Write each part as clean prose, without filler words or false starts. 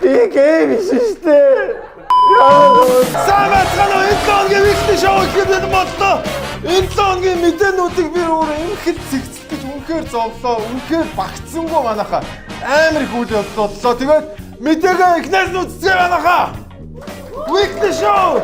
Би гей биш шүү дээ. Сайн байцгаана уу? Энэ 7 хоногийн weekly show ихэд боллоо. Энэ 7 хоногийн мэдээнүүдийг би өөр эмхэл зэгцэл гэж үнэхээр зовлоо. Үнэхээр багцсангүй манайха. Амар их үйл явдал боллоо. Тэгээд мэдээгээ эхнээс нь үзцгээе манайха. Weekly show.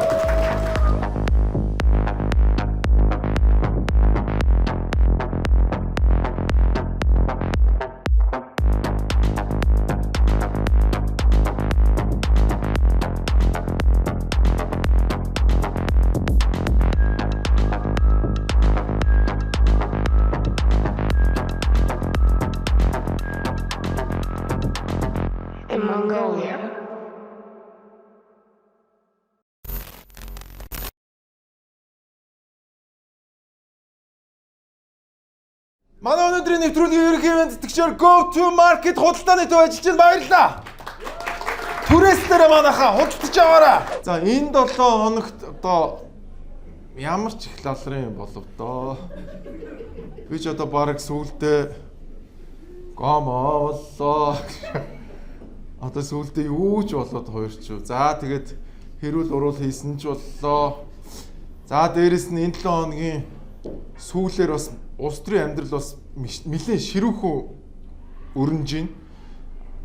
In Mongolia. Манай өнөөдрийн нэвтрүүлгийн ерөнхий ивент тэтгэгчээр Go to Market худалдааны төв ажиллаж байна. Баярлалаа. Түрээслээрээ манайхаа худалдаж аваарай. За энэ 7 хоногт одоо ямар ч их лалрын юм болов доо. Би ч одоо бараг сүулдэ гомоо боллоо. Одоо сүулдэ юу ч болоод хоёрч. За тэгээд хэрүүл уруул хийсэн ч боллоо. За дээрэс нь энэ 7 хоногийн сүүлээр бас улс төрийн амьдрал бас нэлээд ширүүхэн өрнөж байна.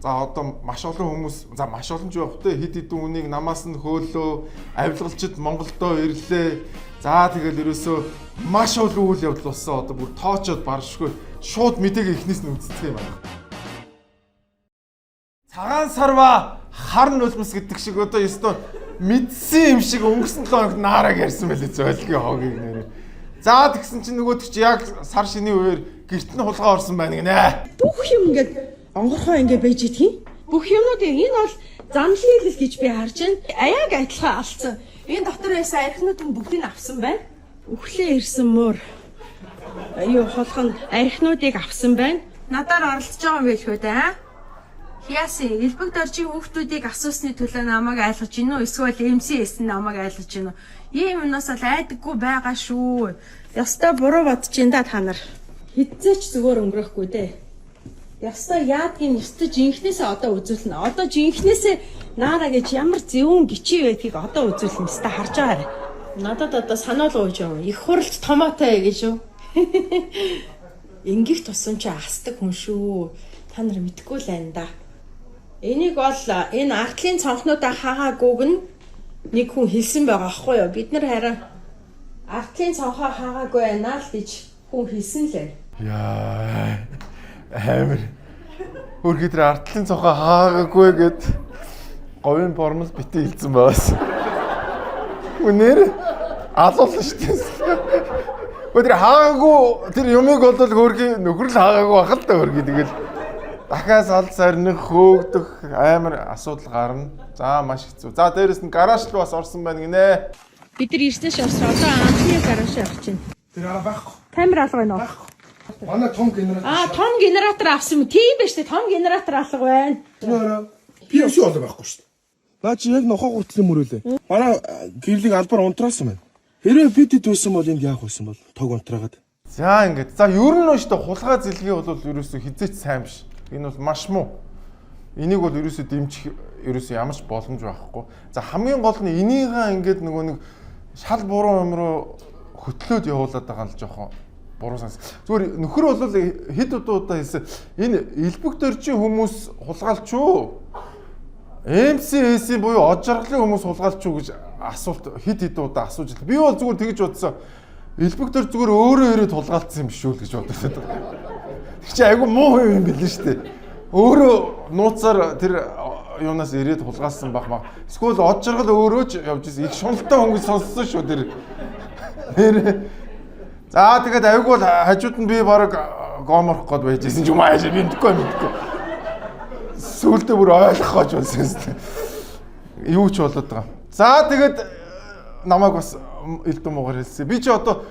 За одоо маш олон хүмүүс за маш олон ч байх те хэд хэдэн үнийг намаас нь хөөлөө авилгалчид Монголдоо ирлээ. За тэгэл ерөөсөө маш олон үйл явдал болсон. Одоо бүр тоочод баршгүй шууд мэдээг эхнээс нь үздэг юм байна. Цагаан сарва хар нулимс гэдэг шиг одоо ёстой мэдсэн юм шиг өнгөрсөн 7 хоногт наараг ярьсан байлээ зөөлгийн хогийг нэрээ. За тэгсэн чинь нөгөөдөг чи яг сар шинийн үеэр гэрт нь хулгай орсон байна гинэ. Бүх юм ингээд онгорхоо ингээд байж идэх юм. Бүх юмнууд энэ бол замлын хэл гэж би харж байна. Аяаг адилхан алдсан. Энэ дотор байсан архинууд нь бүгдийг авсан байна. Үхлээ ирсэн муур. Юу хулган архинуудыг авсан байна. Надаар оролцож байгаа юм байлгүй дээ. аа? Хяасын элбэг доржийн хүүхдүүдийг асуусны төлөө намайг айлгаж гинүү эсвэл MCS нь намайг айлгаж гинүү. Ийм юмнаас л айдаггүй байгаа шүү. Ёстой буруу бодож ин да та нар. Хидзээч зүгээр өнгөрөхгүй дээ. Ёстой яадгийг ёстой жинхнээсээ одоо үзүүлнэ. Одоо жинхнээсээ наара гэж ямар зөвүүн гिचий байдгийг одоо үзүүлнэ. Ёстой харж байгаарай. Надад одоо санаул ууж юм. Их хуралд томоотой гэж юу? Ингэх тусам чи асдаг хүн шүү. Та нар мэдгүй л байна да. Энийг бол энэ артлын цонхнуудаа хаагаагүйг нь нэг хүн хэлсэн байгаа аахгүй юу? Бид нар харин артлын цонхоо хаагаагүй байна л гэж хүн хэлсэн лээ. Яа амар. Хөрхи тэр артлын цонхоо хаагаагүй гэд говийн бормол бити хэлсэн байгаас. Үнээр алуулсан шүү дээ. Гэхдээ тэр хаагаагүй тэр юмыг бол хөрхи нөхөр л хаагаагүй байх л да хөрхи тэгэл дахиад сал сарних хөөгдөх амар асуудал гарна. За маш хэцүү. За дээрэс нь гараж руу бас орсон байна гинэ. Бид нар ирсэн шавсраа одоо анхны гараж явах чинь. Тэр араа байхгүй. Камер алга байна уу? Манай том генератор. Аа, том генератор авсан юм. Тийм байж тээ, том генератор алга байна. Тэр араа POC болоо байхгүй шүү дээ. Наа чи яг нохоо гутлын мөрөөлээ. Манай гэрлийг албаар унтраасан байна. Хэрвээ бид хэд байсан бол энд яах байсан бол тог унтраагаад. За ингээд. За ер нь шүү дээ хулгай зэлгийн бол ерөөсөө хизээч сайн биш. Энэ бол маш муу. Энийг бол ерөөсөө дэмжих ерөөсөө ямар ч боломж байхгүй. За хамгийн гол нь энийгээ ингээд нөгөө нэг шал буруу юм руу хөтлөөд явуулаад байгаа л жоохон буруу санс. Зүгээр нөхөр бол хэд удаа хэлсэн энэ элбэг дөржийн хүмүүс хулгайлч уу? MCS-ийн буюу од жаргалын хүмүүс хулгайлч уу гэж асуулт хэд хэд удаа асууж илээ. Би бол зүгээр тэгж бодсон. Элбэг дөр зүгээр өөрөө ирээд хулгайлцсан юм биш үү л гэж бодсон. Тэр чинь айгүй муу юм билээ шүү дээ. Өөрөө нууцаар тэр юунаас ирээд хулгайлсан байх маа. Эсвэл од жаргал өөрөө ч явж ирсэн. Их шуналтай хүн гэж сонссон шүү тэр. Нэр. За тэгээд айгүй бол хажууд нь би баг гоморох гээд байж исэн ч юм ааш мэдгүй мэдгүй. Сүүлдээ бүр ойлгох гэж болсон юм. Юу ч болоод байгаа. За тэгээд намайг бас элдэн муугар хэлсэн. Би чи одоо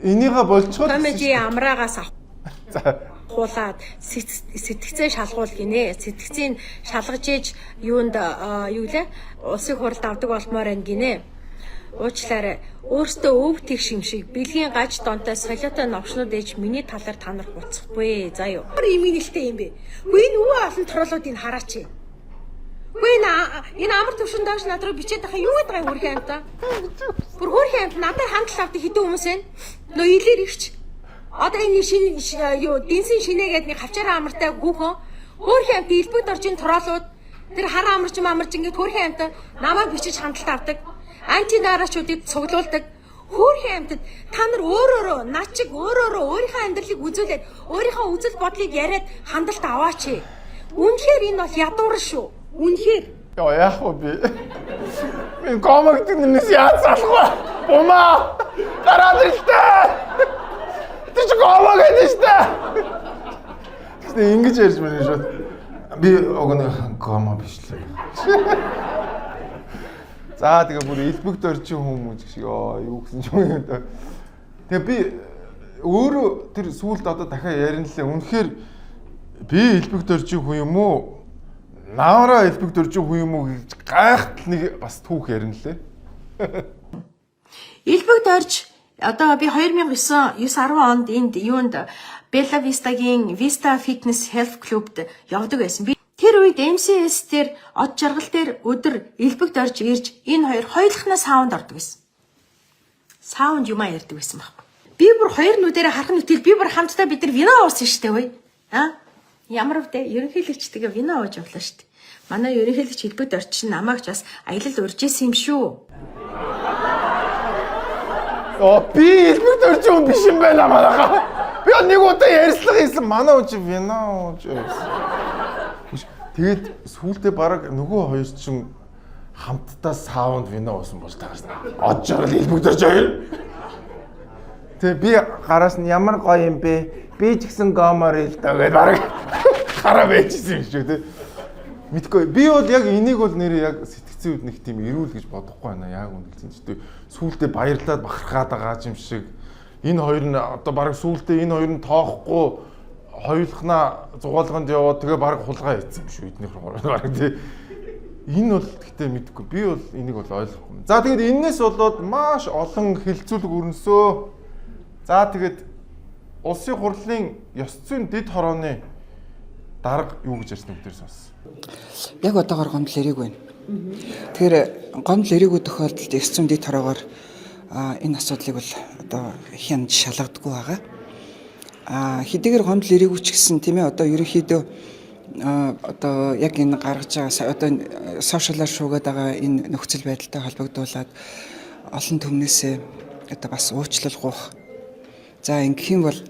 энийгээ болцоход Комеди амраагаас авах. За хуулаад сэтгцээ шалгуул гинэ. Сэтгцийг шалгаж ээж юунд юу лээ? Улсын хуралд авдаг болмоор байна гинэ. Уучлаарай. Өөртөө өв тэгш юм шиг бэлгийн гаж донтой солиотой новшнууд ээж миний талаар та нар хуцахгүй. За юу. Ямар имгэнэлтэй юм бэ? Үгүй энэ өвөө олон труулуудыг хараач. Үгүй Энэ амар төвшин доош над руу бичээд байгаа юу гэдэг юм хөрхэн амта. Бүр хөрхэн амт надад хандлал авдаг хэдэн хүмүүс байна. Нөө илэр ирч. Одоо энэ шинэ юу дэнсэн шинэ гэдэг нэг хавчаараа амартай гүхөн хөөрхөн амт элбэг доржийн троолууд тэр хар амарч амарч ингээд хөөрхөн амт намайг бичиж хандлт авдаг. Анти нараачуудыг цуглуулдаг. Хөөрхөн амтд та нар өөрөөрөө над чиг өөрөөрөө өөрийнхөө амьдралыг үзүүлээд өөрийнхөө үзэл бодлыг яриад хандлт аваач. Үнэхээр энэ бол ядуур шүү. Үнэхээр. Яа яах вэ би? Би гомо гэдэг нэрнээс яаж залах вэ? Бумаа! Гараад ирлээ! Тэр чи гомо гэдэг штэ. Тэгсэн ингэж ярьж байна шүү. Би уг нь гомо биш л. За тэгээ бүр элбэгт орчин хүмүүс шиг ёо юу гэсэн ч юм юм. Тэгээ би өөрөө тэр сүулт одоо дахиад ярина лээ. Үнэхээр би элбэгт орчин хүн юм уу? Наавраа элбэгт орчин хүн юм уу гэж гайхтал нэг бас түүх ярина лээ. Элбэг дорж одоо би 2009 9 10 онд энд юунд Bella Vista-гийн Vista Fitness Health Club-д явдаг байсан. Би тэр үед MCS дээр од жаргал дээр өдөр элбэг дорж ирж энэ хоёр хоёулахнаа саунд ордог байсан. Саунд юмаа ярьдаг байсан байхгүй. Би бүр хоёр нүдэрээ харах нүтэл би бүр хамтдаа бид нар вино уусан штэ үе. А? Ямар вдэ ерөнхийлөгч тэгээ вино ууж явлаа штэ. Манай ерөнхийлөгч элбэг дорж чинь намайг ч бас аялал урьж исэн юм шүү. Оо би элбэгт орчин хүн биш юм байна манайха. Би бол нэг удаа ярьслага хийсэн. Манай хүн чи вино ууж явсан. Тэгээд сүүлдээ бараг нөгөө хоёр чинь хамтдаа саунд вино уусан болж таарсан. Од жаргал элбэгт орж хоёр. Тэгээ би гараас нь ямар гоё юм бэ? Би ч гэсэн гомор ил даа гэдээ бараг хараа байжсэн юм шиг тий. Мэдгүй би бол яг энийг бол нэрээ яг сэтгцийн үед нэг тийм эрүүл гэж бодохгүй байна. Яг үнэлсэн ч тий. Сүүлдээ баярлаад бахархаад байгаа юм шиг. Энэ хоёр нь одоо бараг сүүлдээ энэ хоёр нь тоохгүй хоёулахнаа зугаалганд яваад тэгээ бараг хулгай хийсэн юм шүү эднийх рүү бараг тий. Энэ бол гэхдээ мэдгүй. Би бол энийг бол ойлгохгүй. За тэгээд энээс болоод маш олон хилцүүлэг өрнөсөө. За тэгээд улсын хурлын ёс зүйн дэд хорооны дарга юу гэж ярьсан бүгдээр сонс. Яг одоогор гомдол эрэг байна. Тэгэхээр гомдол эрээгүй тохиолдолд ёс зүйн дэд хороогоор энэ асуудлыг бол одоо хянаж шалгадаггүй байгаа. Хэдийгээр гомдол эрээгүй ч гэсэн тийм одоо ерөнхийдөө одоо яг энэ гаргаж байгаа одоо энэ сошиалар шуугаад байгаа энэ нөхцөл байдалтай холбогдуулаад олон түмнээсээ одоо бас уучлал гуйх. За ингэх юм бол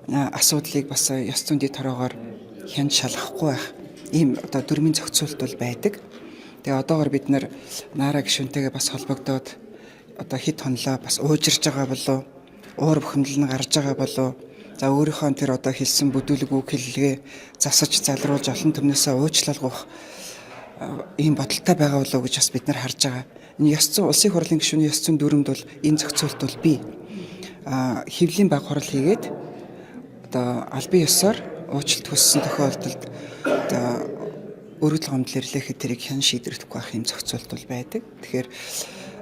асуудлыг бас ёс зүйн дэд хороогоор хянаж шалгахгүй байх ийм одоо дүрмийн зохицуулт бол байдаг. Тэгээ одоогор бид нар Наара гишүүнтэйгээ бас холбогдоод одоо хэд хонлоо бас уужирж байгаа болов уур бухимдал нь гарч байгаа болов за өөрийнхөө тэр одоо хэлсэн бүдүүлэг үг хэллэгээ засаж залруулж олон түмнээсээ уучлал гуйх ийм бодолтой байгаа болов гэж бас бид нар харж байгаа. Энэ ёс зүйн улсын хурлын гишүүний ёс зүйн дүрмэнд бол энэ зохицуулт бол бий. Хэвлийн баг хурал хийгээд одоо албан ёсоор уучлалт хүссэн тохиолдолд одоо өргөдөл гомдол ирлээхэд тэрийг хэн шийдвэрлэхгүй байх юм зохицуулт бол байдаг. Тэгэхээр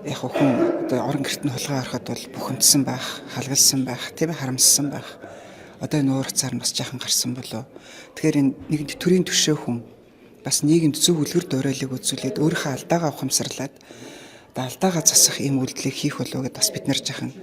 яг хүн одоо орон гэрт нь хулгай ороход бол бухимдсан байх, халгалсан байх, тийм харамссан байх. Одоо энэ уур цаар нь бас жаахан гарсан болов. Тэгэхээр энэ нэгэнт төрийн төшөө хүн бас нийгэмд зөв үлгэр дуурайлыг үзүүлээд өөрийнхөө алдаагаа ухамсарлаад одоо алдаагаа засах ийм үйлдэлийг хийх болов гэдээ бас бид нар жаахан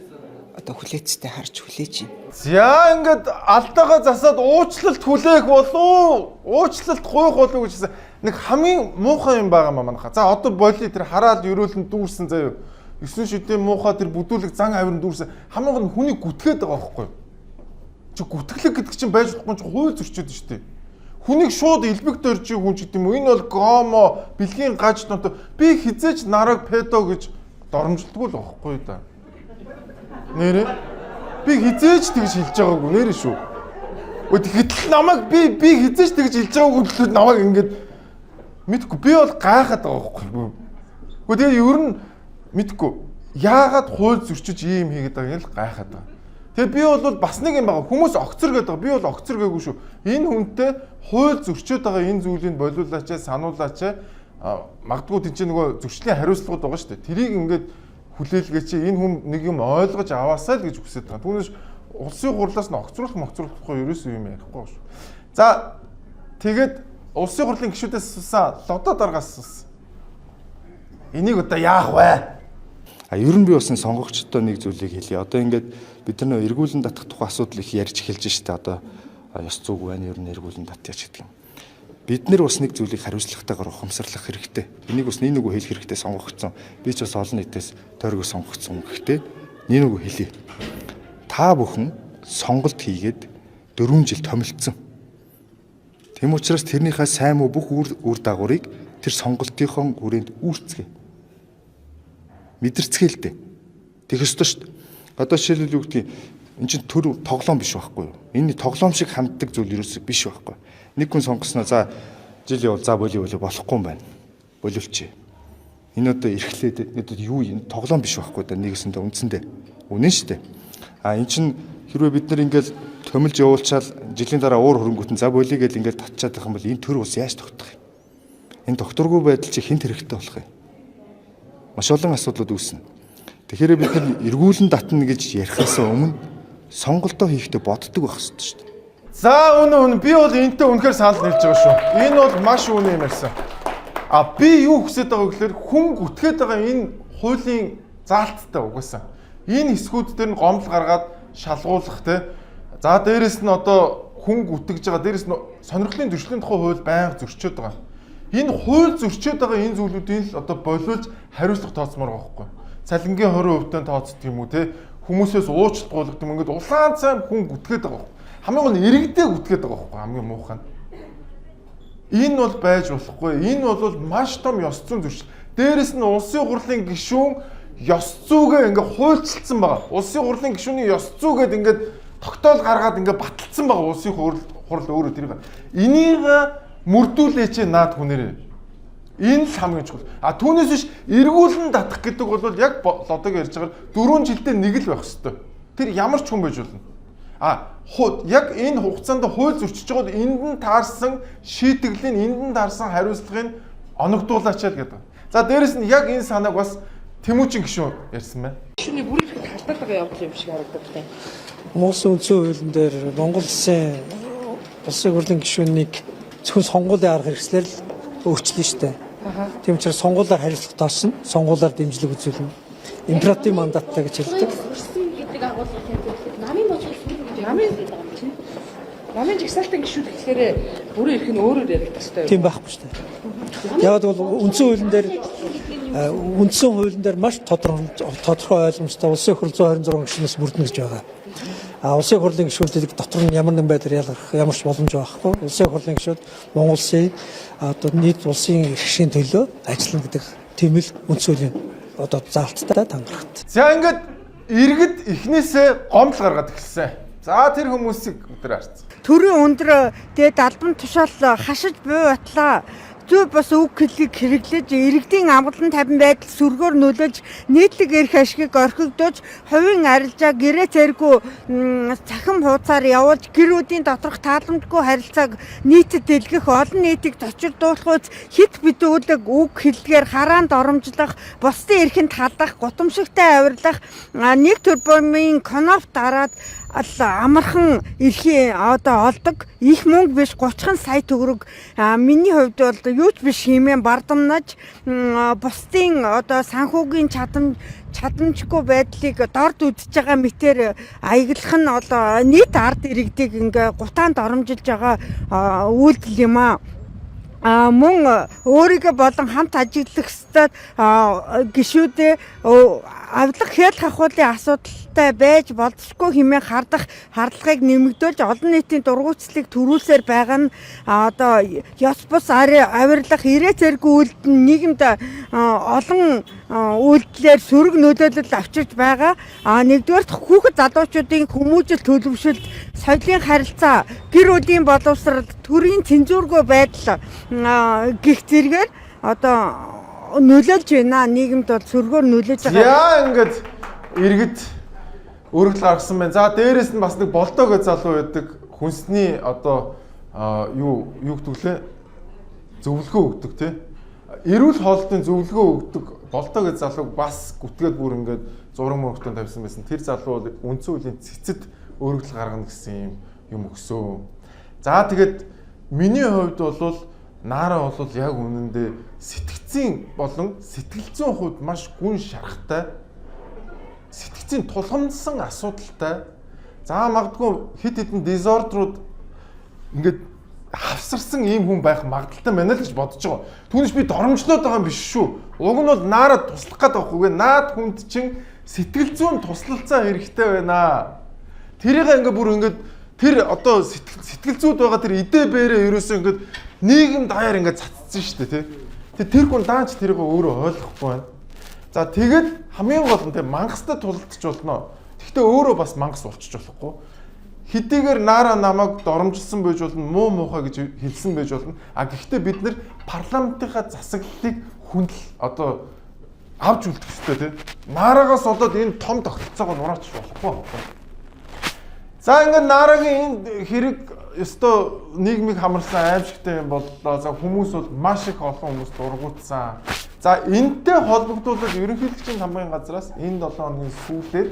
одоо хүлээцтэй харж хүлээж байна. За ингээд алдаагаа засаад уучлалт хүлээх болов уучлалт гуйх болов гэж хэлсэн. Нэг хамгийн муухай юм байгаа маа манайха. За одоо боли тэр хараал ерөөлөн дүүрсэн заяа. 9 шидийн муухай тэр бүдүүлэг зан авирын дүүрсэн. Хамгийн гол нь хүнийг гүтгээд байгаа байхгүй юу? Чи гүтгэлэг гэдэг чинь байж болохгүй чи хууль зөрчөөд шүү дээ. Хүнийг шууд элбэг дөржийн хүн ч гэдэг юм уу? Энэ бол гомо, бэлгийн гаж донтой. Би хизээч нараг педо гэж доромжилдгүй л байхгүй юу да. Нэрээ би хизээч тэгж хэлж байгаагүй нэрээ шүү. Гэтэл намайг би хизээч тэгж хэлж байгаагүй гэвэл намайг ингээд мэдгүй би бол гайхаад байгаа байхгүй юу. Гэхдээ тэгээ ер нь мэдгүй яагаад хууль зөрчиж ийм хийгээд байгааг л гайхаад байгаа. Тэгээ би бол бас нэг юм байгаа. Хүмүүс огцор гэдэг байгаа. Би бол огцор гээгүй шүү. Энэ хүнтэй хууль зөрчөөд байгаа энэ зүйлийг болиулаач, сануулаач. Магадгүй тийч нөгөө зөрчлийн хариуцлагууд байгаа шүү дээ. Тэрийг ингээд хүлээлгээч энэ хүн нэг юм ойлгож аваасай л гэж хүсэж байгаа. Түүнээс улсын хурлаас нь огцруулах могцруулахгүй ерөөсөө юм ярихгүй шүү. За тэгээд улсын хурлын гишүүдээс асуусан, лодо даргаас асуусан. Энийг одоо яах вэ? А ер нь би бас энэ сонгогчдод нэг зүйлийг хэлье. Одоо ингээд бид нар нөө эргүүлэн татах тухай асуудал их ярьж эхэлж штэ одоо ёс зүйг байна ер нь эргүүлэн татъяач гэдэг юм. Бид нар бас нэг зүйлийг хариуцлагатайгаар ухамсарлах хэрэгтэй. Энийг бас нэг нөгөө хэлэх хэрэгтэй сонгогдсон. Би ч бас олон нийтээс тойргоо сонгогдсон гэхдээ нэг нөгөө хэлье. Та бүхэн сонголт хийгээд 4 жил томилцсон. Тэм учраас тэрнийхээ сайн муу бүх үр дагаврыг тэр сонголтынхон хүрээнд үүрцгээе. Мэдэрцгээе л дээ. Тэгэх ёстой шүү дээ. Одоо жишээлбэл юу гэдгийг эн чинь төр тоглоом биш байхгүй юу? Энэ тоглоом шиг ханддаг зүйл ерөөсөө биш байхгүй. Нэг хүн сонгосноо за жил явуул за боли боли болохгүй юм байна. Боловч. Энэ одоо эрхлээд одоо юу юм тоглоом биш байхгүй да нэгэсэндээ үндсэндээ. Үнэн шүү дээ. А эн чинь хэрвээ бид нар ингээл томилж явуулчаал жилийн дараа уур хөрөнгөт нь за боли гэл ингээл татчаад байх юм бол энэ төр ус яаж тогтох юм? Энэ тогтворгүй байдал чи хинт хэрэгтэй болох юм? Маш олон асуудлууд үүснэ. Тэгэхээр бид нар эргүүлэн татна гэж ярихаас өмнө сонголтоо хийхдээ боддог байх ёстой шүү дээ. За үнэ үнэ би бол энтэй үнэхээр санал нийлж байгаа шүү. Энэ бол маш үнэ юм ярьсан. А би юу хүсэж байгаа гэхээр хүн гүтгээд байгаа энэ хуулийн заалттай угаасаа. Энэ хэсгүүд дээр нь гомдол гаргаад шалгуулах те. За дээрэс нь одоо хүн гүтгэж байгаа дээрэс нь сонирхлын зөрчлийн тухай хууль байнга зөрчөөд байгаа. Энэ хууль зөрчөөд байгаа энэ зүйлүүдийн л одоо болиулж хариуцлага тооцмоор байгаа байхгүй. Цалингийн 20% тооцдог юм уу те. Хүмүүсээс уучлалт гуйлгадаг юм ингээд улаан цайм хүн гүтгээд байгаа байхгүй. Хамгийн гол нь иргэдээ гүтгээд байгаа байхгүй хамгийн муухай нь. Энэ бол байж болохгүй. Энэ бол маш том ёс зүйн зөрчил. Дээрэс нь улсын хурлын гишүүн ёс зүйгээ ингээ хуульчилсан байгаа. Улсын хурлын гишүүний ёс зүйгээд ингээд тогтоол гаргаад ингээ баталсан байгаа улсын хурл өөрөө тэрийг. Энийг мөрдүүлээч наад хүнээрээ. Энэ л хамгийн чухал. А түүнээс биш эргүүлэн татах гэдэг бол яг лодог ярьж байгаа 4 жилдээ нэг л байх хэвээр. Тэр ямар ч хүн байж болно. А яг энэ хугацаанд хууль зөрчиж байгаа бол энд нь таарсан шийтгэлийн энд нь таарсан хариуцлагыг оногдуулаач л гэдэг. За дээрэс нь яг энэ санааг бас Тэмүүжин гишүүн ярьсан байна. Гишүүний бүрийн эрхэд халдаад байгаа явдал юм шиг харагдав тээ. Монгол үндсэн хуулийн дээр Монгол улсын улсын хурлын гишүүнийг зөвхөн сонгуулийн арга хэрэгслээр л өөрчлөн штэ. Тийм учраас сонгуулиар хариуцлага тооцно, сонгуулиар дэмжлэг үзүүлнэ. Императив мандаттай гэж хэлдэг. Гэдэг агуулга тавьдаг. Намын бодлого сүрэг гэж намын Намын жагсаалтын гишүүд гэхээр бүрийн эрх нь өөрөөр яригдах хэрэгтэй. Тийм байхгүй штэ. Яг бол үндсэн хуулийн дээр үндсэн хуулийн дээр маш тодорхой ойлгомжтой улсын хурл 126 гишүүнээс бүрдэнэ гэж байгаа. А улсын хурлын гишүүдийг дотор нь ямар нэгэн байдлаар ялгарх ямар ч боломж байхгүй. Улсын хурлын гишүүд Монгол улсын одоо нийт улсын эрх шийн төлөө ажиллана гэдэг тийм л үндсэн хуулийн одоо заалттай тангарагт. За ингээд иргэд эхнээсээ гомдол гаргаад эхэлсэн. За тэр хүмүүсийг өдөр харцсан. Төрийн өндөр тэгээд албан тушаал хашиж буй батлаа зүй бус үг хэллийг хэрэглэж иргэдийн амгалан тайван байдал сөргөөр нөлөөлж нийтлэг эрх ашгийг орхигдож хувийн арилжаа гэрээ цэргүү цахим хуудасаар явуулж гэр бүлийн доторх тааламжгүй харилцааг нийтэд дэлгэх олон нийтийг цочирдуулах хит битүүлэг үг хэллэгээр хараанд оромжлох бусдын эрхэнд халах гутамшигтай авирлах нэг төрбомын кноп дараад амархан эрхийн одоо олдог их мөнгө биш 30 сая төгрөг миний хувьд бол юу ч биш хэмээн бардамнаж бусдын одоо санхүүгийн чадамжгүй байдлыг дорд үзэж байгаа мэтэр аяглах нь одоо нийт ард иргэдийг ингээ гутаанд оромжилж байгаа үйлдэл юм аа. Мөн өөрийгөө болон хамт ажиглагчдад гишүүдээ авлах хял хахуулын асуудалтай байж болзошгүй хэмээн хардах хардлагыг нэмэгдүүлж олон нийтийн дургуутслыг төрүүлсээр байгаа нь одоо ёс бус авирлах ирээ зэрэг үйлдэл нь нийгэмд олон үйлдэлээр сөрөг нөлөөлөл авчирч байгаа. Нэгдүгээрт хүүхэд залуучуудын хүмүүжил төлөвшөлт, соёлын харилцаа, гэр бүлийн боловсрал, төрийн цензургүй байдал гих зэрэгээр одоо нөлөөлж байна. Нийгэмд бол сөргөөр нөлөөж байгаа. Яа ингээд иргэд өргөдөл гаргасан байна. За дээрэс нь бас нэг болдоо гэж залуу байдаг хүнсний одоо юу гэдэг лээ? Зөвлөгөө өгдөг тий. Эрүүл хоолтын зөвлөгөө өгдөг болдоо гэж залууг бас гүтгээд бүр ингээд зураг мөрөгтөн тавьсан байсан. Тэр залуу бол үндсэн хуулийн цэцэд өргөдөл гаргана гэсэн юм өгсөө. За тэгээд миний хувьд бол Наара бол яг үнэндээ сэтгцийн болон сэтгэл зүйн хувьд маш гүн шарахтай, сэтгцийн тулгамдсан асуудалтай. За магадгүй хэд хэдэн disorder ууд ингээд хавсарсан ийм хүн байх магадлалтай байна л гэж бодож байгаа. Түүнээс би доромжлоод байгаа юм биш шүү. Уг нь бол Наара туслах гээд байгаа хгүй. Наад хүнд чинь сэтгэл зүйн туслалцаа хэрэгтэй байна. Тэрийг ингээ бүр ингээд тэр одоо сэтгэл зүйд байгаа тэр идэ бэрээ ерөөсөө ингээд нийгэм даяар ингээд цацсан шүү дээ, тий. Тэр хүн даанч тэрийг өөрөө ойлгохгүй байна. За тэгээд хамгийн гол нь тэг мангастай тулалдаж болно. Гэхдээ өөрөө бас мангас болчих болохгүй. Хэдийгээр Наара намайг доромжилсан байж болно, муу муухай гэж хэлсэн байж болно. А гэхдээ бид нэр парламентынхаа засаглалыг хүндэл одоо авч үлдэх ёстой, тий. Наарагаас болоод энэ том тогтолцоогоо нураачих болохгүй. За ингээд Наарагийн энэ хэрэг ёстой нийгмийг хамарсан аимшигтай юм боллоо. За хүмүүс бол маш их олон хүмүүс дургуутсан. За энэтэй холбогдуулаад ерөнхийлөгчийн хамбын газраас энэ 7 хоногийн сүүлээр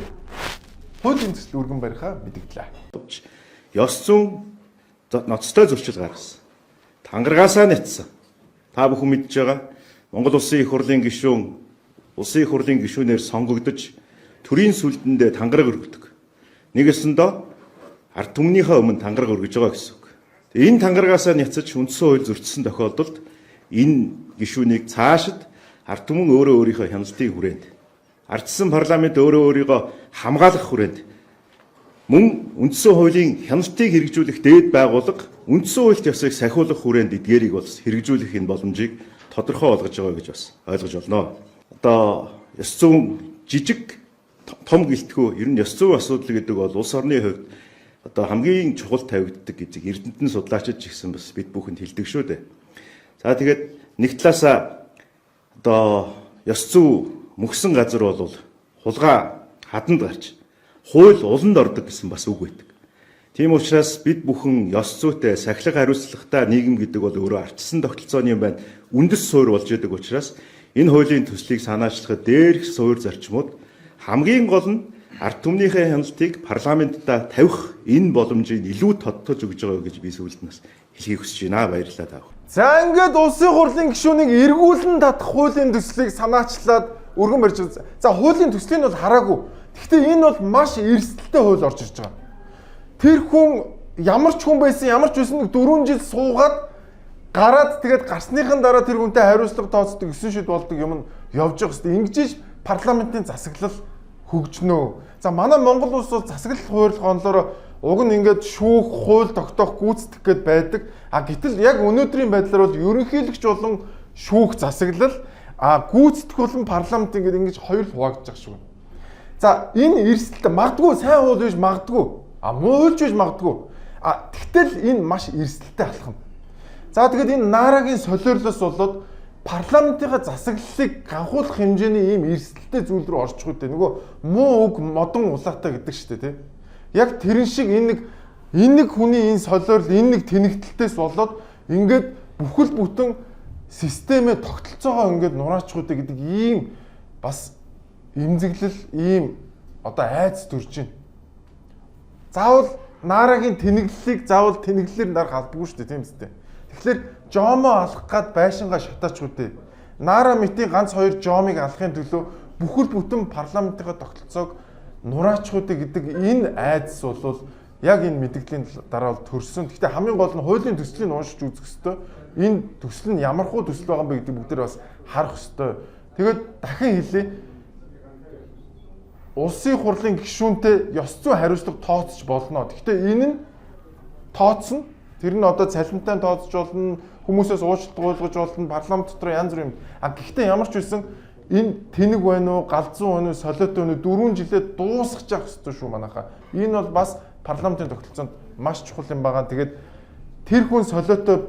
хуулийн төсөл өргөн барихаа мэдгдлээ. Ёс зүйн ноцтой зөрчил гаргасан. Тангаргаасаа нэтсэн. Та бүхэн мэдж байгаа Монгол Улсын их хурлын гишүүн улсын их хурлын гишүүнээр сонгогдож төрийн сүлдэндээ тангараг өргөдөг. Нэгэсэндээ ард түмнийхээ өмнө тангараг өргөж байгаа гэсэн үг. Энэ тангаргаасаа няцаж үндсэн хууль зөрчсөн тохиолдолд энэ гишүүнийг цаашид ард түмэн өөрөө өөрийнхөө хяналтын хүрээнд, ардчсан парламент өөрөө өөрийгөө хамгаалах хүрээнд, мөн үндсэн хуулийн хяналтыг хэрэгжүүлэх дээд байгууллага үндсэн хуульт ёсыг сахиулах хүрээнд эдгээрийг бол хэрэгжүүлэх энэ боломжийг тодорхой болгож байгаа гэж бас ойлгож байна. Одоо ёс зүйн жижиг том гэлтгүү ер нь ёс зүйн асуудал гэдэг бол улс орны хувьд одоо хамгийн чухал тавигддаг гэдэг эрдэмтэн судлаачид ч гэсэн бас бид бүхэнд хэлдэг шүү дээ. За тэгээд нэг талаасаа одоо ёс зүй мөхсөн газар бол хулгай хаданд гарч хууль уланд ордог гэсэн бас үг байдаг. Тийм учраас бид бүхэн ёс зүйтэй сахилга хариуцлагатай нийгэм гэдэг бол өөрөө ардчсан тогтолцооны юм байна. Үндэс суурь болж идэг учраас энэ хуулийн төслийг санаачлахад дээрх суурь зарчмууд хамгийн гол нь ард түмнийхээ хяналтыг парламентдаа тавих энэ боломжийг илүү тодтож өгж байгаа гэж би сүүлд нь бас хэлхийг хүсэж байна. Баярлалаа та бүхэн. За ингээд улсын хурлын гишүүнийг эргүүлэн татах хуулийн төслийг санаачлаад өргөн барьж байгаа. За хуулийн төслийг нь бол хараагүй. Гэхдээ энэ бол маш эрсдэлтэй хууль орж ирж байгаа. Тэр хүн ямар ч хүн байсан, ямар ч байсан 4 жил суугаад гараад тэгээд гарсныхан дараа тэр хүнтэй хариуцлага тооцдог, 9 шид болдог юм нь явж байгаа хэвээр. Ингэж парламентын засаглал хөгжнөө. За манай Монгол улс бол засаглал хууль гонлоор уг нь ингээд шүүх, хууль тогтоох, гүйцэтгэх гээд байдаг. А гэтэл яг өнөөдрийн байдлаар бол ерөнхийлөгч болон шүүх засаглал, а гүйцэтгэх болон парламент ингээд ингэж хоёр л хуваагдчих шиг байна. За энэ эрсдэлтэй магадгүй сайн хууль биш магадгүй. А муу хуульч биш магадгүй. А тэгтэл энэ маш эрсдэлтэй алхам. За тэгээд энэ Наарагийн солиорлоос болоод парламентынхаа засаглалыг ганхуулах хэмжээний ийм эрсдэлтэй зүйл рүү орчих үү. Нөгөө муу үг модон улаатай гэдэг шүү дээ, тий. Яг тэрэн шиг энэ нэг хүний энэ солиорл, энэ нэг тэнэгтэлтээс болоод ингээд бүхэл бүтэн системээ тогтолцоогоо ингээд нураачих үү гэдэг ийм бас эмзэглэл, ийм одоо айц төрж байна. Заавал Наарагийн тэнэглэлийг заавал тэнэглэлээр дарах албагүй шүү дээ, тийм үстэй. Тэгэхээр жомоо алах гад байшингаа шатаач үү. Наара мэтийн ганц хоёр жомыг алахын төлөө бүхэл бүтэн парламентынхаа тогтолцоог нураачих үү гэдэг энэ айдас бол яг энэ мэдгдлийн дараа бол төрсөн. Гэхдээ хамгийн гол нь хуулийн төслийг уншиж үзэх ёстой. Энэ төсөл нь ямар хуу төсөл байгаа юм бэ гэдэг бүгдээр бас харах ёстой. Тэгээд дахин хэлье. Улсын хурлын гишүүнтэй ёс зүйн хариуцлага тооцож болно. Гэхдээ энэ нь тооцно. Тэр нь одоо цалинтай тооцож болно, хүмүүсээс уучлалт гуйлгаж болно, парламент дотор янз бүр юм. А гэхдээ ямар ч байсан энэ тэнэг байна уу, галзуу байна уу, солиотой байна уу 4 жилээ дуусгах явах ёстой шүү манайхаа. Энэ бол бас парламентын тогтолцоонд маш чухал юм байгаа. Тэгээд тэр хүн солиотой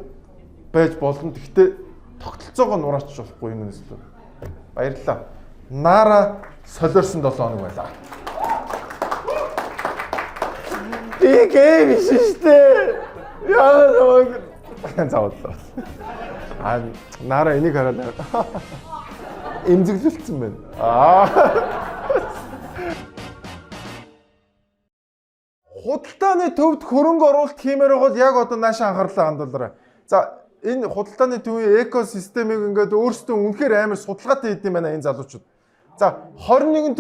байж болно. Гэхдээ тогтолцоогоо нураачих болохгүй юм нэслээ. Баярлалаа. Наара солиорсон 7 хоног байлаа. Би гей биш шүү дээ. Яа намайг заавал. А Наара энийг хараад эмзэглэлцсэн байна. Аа. Худалдааны төвд хөрөнгө оруулалт хиймээр байгаа бол яг одоо наашаа анхаарлаа хандуулаарай. За энэ худалдааны төвийн экосистемийг ингээд өөрсдөө үнэхээр амар судалгаатай хийд юм байна энэ залуучууд. За, 21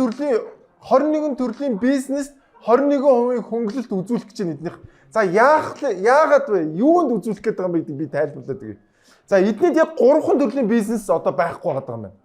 төрлийн бизнес 21% хөнгөлөлт үзүүлэх гэж байна эднийх. За, яах яагаад вэ? Юунд үзүүлэх гээд байгаа юм бэ гэдгийг би тайлбарлаад өгье. За, эднийд яг 3 төрлийн бизнес одоо байхгүй байгаа юм байна.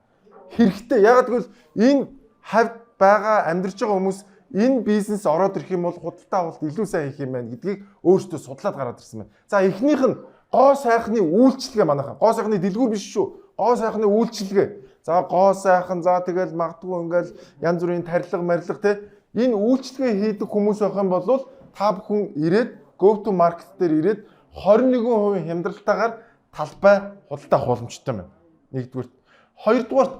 Хэрэгтэй. Яагаад гэвэл энэ хавьд байгаа амьдарч байгаа хүмүүс энэ бизнес ороод ирэх юм бол худалдаа авалт илүү сайн хийх юм байна гэдгийг өөрсдөө судлаад гараад ирсэн байна. За, эхнийх нь гоо сайхны үйлчилгээ манайхан. Гоо сайхны дэлгүүр биш шүү. Гоо сайхны үйлчилгээ. За, гоо сайхан, за тэгэл магадгүй ингээл янз бүрийн тарилга марилга те, энэ үйлчилгээ хийдэг хүмүүс байх юм бол та бүхэн ирээд go to market дээр ирээд 21% хямдралтайгаар талбай худалдаа авах боломжтой байна. Нэгдүгээр. Хоёрдугаарт,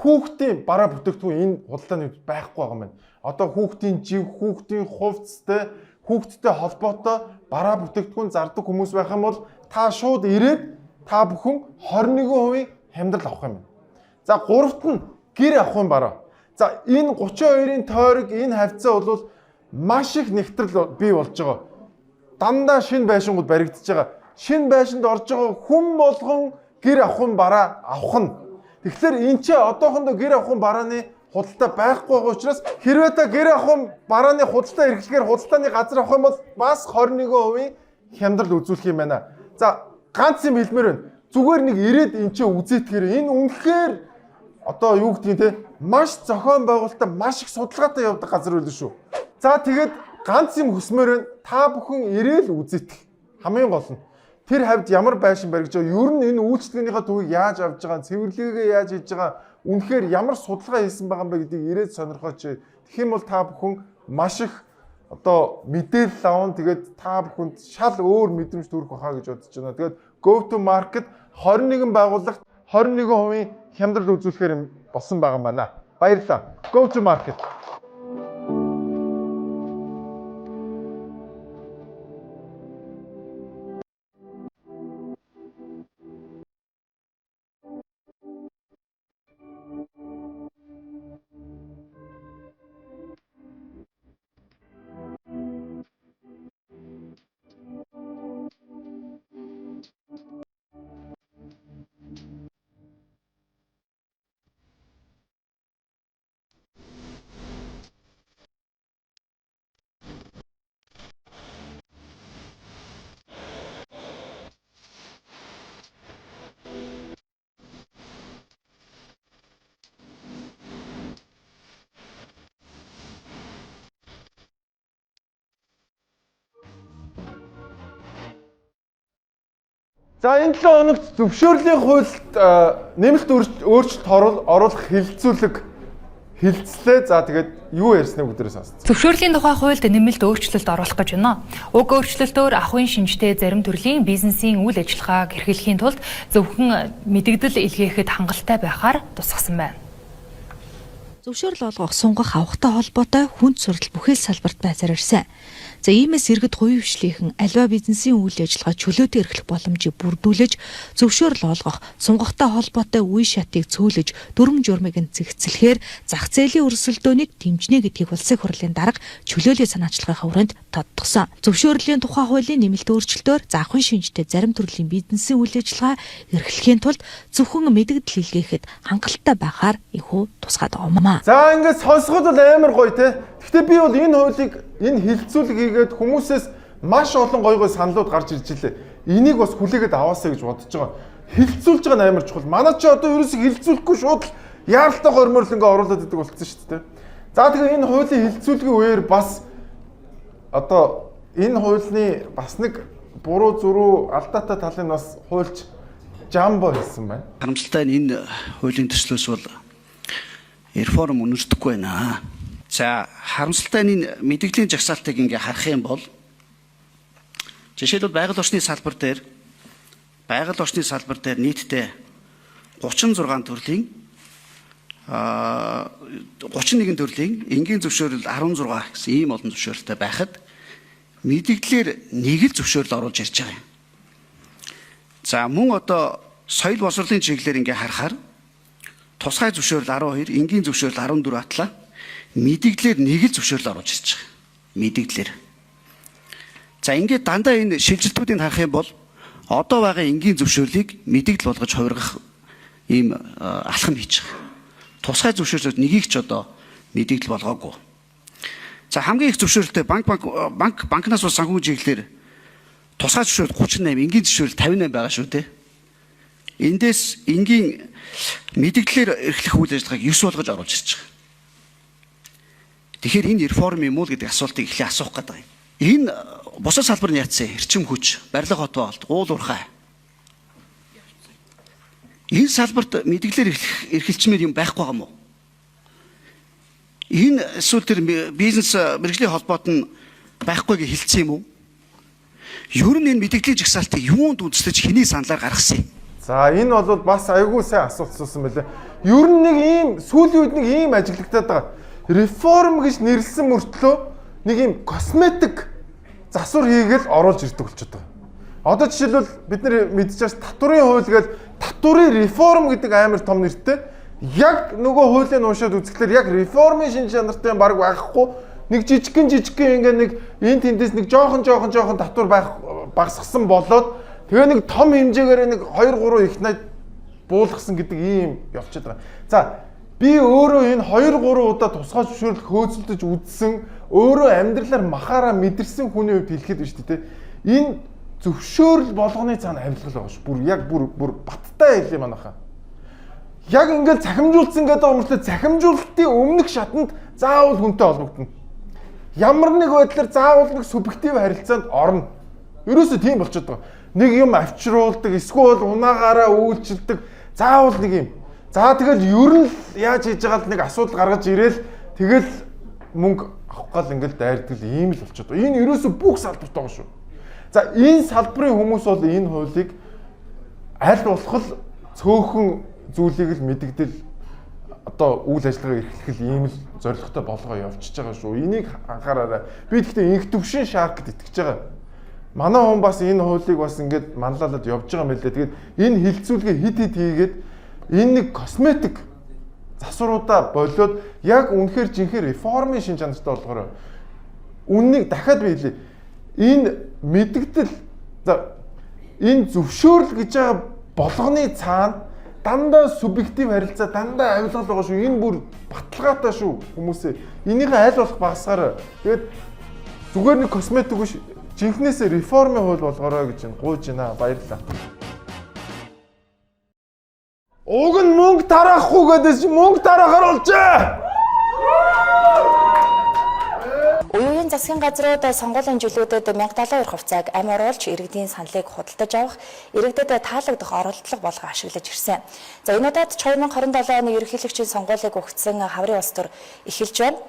хүүхдийн бараа бүтээгдэхүүн энэ худалдааны үед байхгүй байгаа юм байна. Одоо хүүхдийн жив, хүүхдийн хувцастай, хүүхдтэй холбоотой бараа бүтээгдэхүүн зардаг хүмүүс байх юм бол та шууд ирээд та бүхэн 21% хямдрал авах юм байна. За, гуравт нь гэр авах юм бараа. За, энэ 32-ын тойрог, энэ хавьцаа бол маш их нэгтрэл бий болж байгаа. Дандаа шинэ байшингууд баригдаж байгаа. Шинэ байшинд орж байгаа хүн болгон гэр авах бараа авах нь. Тэгэхээр энэ ч одоохондоо гэр авах барааны худалдаа байхгүй байгаа учраас хэрвээ та гэр авах барааны худалдаа эрхлэхээр худалдааны газар авах юм бол бас 21% хямдрал үзүүлэх юм байна. За, ганц юм хэлмээр байна. Зүгээр нэг ирээд энэ ч үзээтгэр, энэ үнэхээр одоо юу гэдгийг те, маш зохион байгуулалтаа, маш их судалгаатай явдаг газар байлаа шүү. За, тэгээд ганц юм хүсмээр байна. Та бүхэн ирээл үзээтгэх. Хамгийн гол нь тэр хавьд ямар байшин баригдаж байгаа, ер нь энэ үйлчилгээнийхээ төвийг яаж авж байгаа, цэвэрлэгээгээ яаж хийж байгаа, үнэхээр ямар судалгаа хийсэн байгаа юм бэ гэдгийг ирээд сонирхооч. Тэгэх юм бол та бүхэн маш их одоо мэдээлэл аван, тэгээд та бүхэнд шал өөр мэдрэмж төрөх байхаа гэж бодож байна. Тэгээд go to market 21 байгууллагт 21% хямдрал үзүүлэхээр юм болсон байгаа юм байна. Баярлалаа. Go to market. За, энэ 7 хоногт зөвшөөрлийн хуульд нэмэлт өөрчлөлт оруулах хэлэлцүүлэг хэлэлцлээ. За, тэгээд юу ярьсныг бүгдээрээ сонсцгоо. Зөвшөөрлийн тухай хуульд нэмэлт өөрчлөлт оруулах гэж байна. Уг өөрчлөлтөөр ахуйн шинжтэй зарим төрлийн бизнесийн үйл ажиллагааг эрхлэхийн тулд зөвхөн мэдэгдэл илгээхэд хангалттай байхаар тусгасан байна. Зөвшөөрөл олгох, сунгах, авахтай холбоотой хүнд суртал бүхэл салбарт байсаар ирсэн. За, иймээс иргэд хувийн хвшлийнхэн аливаа бизнесийн үйл ажиллагаа чөлөөтэй эрхлэх боломжийг бүрдүүлж, зөвшөөрөл олгох, сунгахтай холбоотой үе шатыг цөөлөж, дүрэм журмыг нь зэгцлэхээр зах зээлийн өрсөлдөөнийг дэмжинэ гэдгийг Улсын хурлын дарга чөлөөллийн санаачлагын хүрээнд тодтогсон. Зөвшөөрлийн тухай хуулийн нэмэлт өөрчлөлтөөр за ахуйн шинжтэй зарим төрлийн бизнесийн үйл ажиллагаа эрхлэхийн тулд зөвхөн мэдэгдэл илгээхэд хангалттай байхаар энэхүү тусгаад байгаа юм аа. За, ингээд сонсоход бол амар гоё те. Гэхдээ би бол энэ хуулийг, энэ хэлэлцүүлэг хийгээд хүмүүсээс маш олон гоё гоё саналууд гарч ирж илээ. Энийг бас хүлээгээд аваасай гэж бодож байгаа. Хэлэлцүүлж байгаа нь амар чухал. Манай чи одоо ерөөсөө хэлэлцүүлэхгүй шууд л яаралтай гормоор л ингээ оруулаад идэг болцсон шүү дээ. За, тэгээ энэ хуулийн хэлэлцүүлгийн үеэр бас одоо энэ хуулийн бас нэг буруу зуруу алдаатай талыг бас хуульч Жамбо хэлсэн байна. Харамсалтай нь энэ хуулийн төслөөс бол реформ үнэртэхгүй байна. За, харамсалтай нь энэ мэдэгдлийн жагсаалтыг ингээ харах юм бол жишээлбэл байгаль орчны салбар дээр нийтдээ 36 төрлийн 31 төрлийн энгийн зөвшөөрөл, 16 гэсэн ийм олон зөвшөөрөлтэй байхад мэдэгдлээр нэг л зөвшөөрөл оруулж ярьж байгаа юм. За, мөн одоо соёл боловсролын чиглэлээр ингээ харахаар тусгай зөвшөөрөл 12, энгийн зөвшөөрөл 14 атлаа мэдэгдлээр нэг л зөвшөөрөл оруулж ирж байгаа. Мэдэгдлээр. За, ингээд дандаа энэ шилжилтүүдийг харах юм бол Одоо байгаа энгийн зөвшөөрлийг мэдэгдэл болгож хувиргах ийм алхам хийж байгаа. Тусгай зөвшөөрлөд нэгийг ч одоо мэдэгдэл болгоогүй. За хамгийн их зөвшөөрөлтэй банкнаас бас санхүү чиглэлээр тусгай зөвшөөрөл 38, энгийн зөвшөөрөл 58 байгаа шүү дээ. Эндээс энгийн мэдэгдлээр эрхлэх үйл ажиллагааг 9 болгож оруулж ирж байгаа. Тэгэхээр энэ реформ юм уу гэдэг асуултыг эхлээ асуух гэдэг юм. Энэ бусад салбар нь яатсан эрчим хүч, барилга хот байгуулалт, уул уурхай. Энэ салбарт мэдгэлээр эрхэлчмээр юм байхгүй байгаа юм уу? Энэ эсвэл тэр бизнес мэргэжлийн холбоот нь байхгүй гэж хэлсэн юм уу? Ер нь энэ мэдгэлийн жагсаалтыг юунд үндэслэж хэний саналаар гаргасан юм? За энэ бол бас айгүй сайн асуулт асуусан байлээ. Ер нь нэг ийм сүүлийн үед нэг ийм ажиглагдаад байгаа. Реформ гэж нэрлсэн мөртлөө нэг ийм косметик засвар хийгээл оруулж ирдэг болчиход байгаа. Одоо жишээлбэл бид нар мэдчихэж байгаа татварын хууль гээл татварын реформ гэдэг амар том нэртэй. Яг нөгөө хуулийг уншаад үзэхлээр яг реформын шин чанартай баг байхгүй нэг жижигхэн ингээ нэг энэ тэндээс нэг жоохон татвар байх багасгасан болоод тэгээ нэг том хэмжээгээр нэг 2 3 их найд буулгасан гэдэг ийм явчихад байгаа. За би өөрөө энэ 2 3 удаа тусгай зөвшөөрөл хөөцөлдөж үзсэн, өөрөө амьдралаар махаараа мэдэрсэн хүний хувьд хэлэхэд байна шүү дээ. Энэ зөвшөөрөл болгоны цаана авилгал байгаа шүү. Бүр яг бүр баттай хэлье манайхаа. Яг ингээл цахимжуулсан гэдэг юм мөртлөө цахимжуулалтын өмнөх шатанд заавал хүнтэй холбогдоно. Ямар нэг байдлаар заавал нэг субъектив харилцаанд орно. Ерөөсөө тийм болчиход байгаа. Нэг юм авчруулдаг, эсвэл унаагаараа үйлчилдэг, заавал нэг юм. За тэгэл ер нь яаж хийж байгаа л нэг асуудал гаргаж ирээл тэгэл мөнгө авах гал ингээл дайрдаг л ийм л болчиход байгаа. Энэ ерөөсөө бүх салбарт байгаа шүү. За энэ салбарын хүмүүс бол энэ хуулийг аль болох л цөөхөн зүйлийг л мэдэгдэл одоо үйл ажиллагаа эрхлэх л ийм л зорилготой болгоо явчихж байгаа шүү. Энийг анхаараарай. Би гэхдээ инх төвшин шаркд итгэж байгаа. Манай хүн бас энэ хуулийг бас ингээд манлайлаад явж байгаа юм байлээ. Тэгээд энэ хилцүүлгээ хит хит хийгээд энэ нэг косметик засваруудаа болиод яг үнэхээр жинхэнэ реформын шин чанартай болгоорой. Үннийг дахиад би хэлье. Энэ мэдэгдэл за энэ зөвшөөрөл гэж байгаа болгоны цаана дандаа субъектив харилцаа, дандаа авилгал байгаа шүү. Энэ бүр баталгаатай шүү хүмүүсээ. Энийгээ аль болох багасгаарай. Тэгээд зүгээр нэг косметик биш, жинхнээсээ реформын хууль болгоорой гэж энэ гуйж байна. Баярлалаа. Уг нь мөнгө тараахгүй гэдээс чи мөнгө тараахаар болжээ. Уюугийн засгийн газрууд сонгуулийн жилүүдэд 1072 хувьцааг ам оруулж иргэдийн саналыг худалдаж авах, иргэдэд таалагдах оролдлого болгон ашиглаж ирсэн. За энэ удаад ч 2027 оны ерөнхийлөгчийн сонгуулийг өгсөн хаврын улс төр эхэлж байна.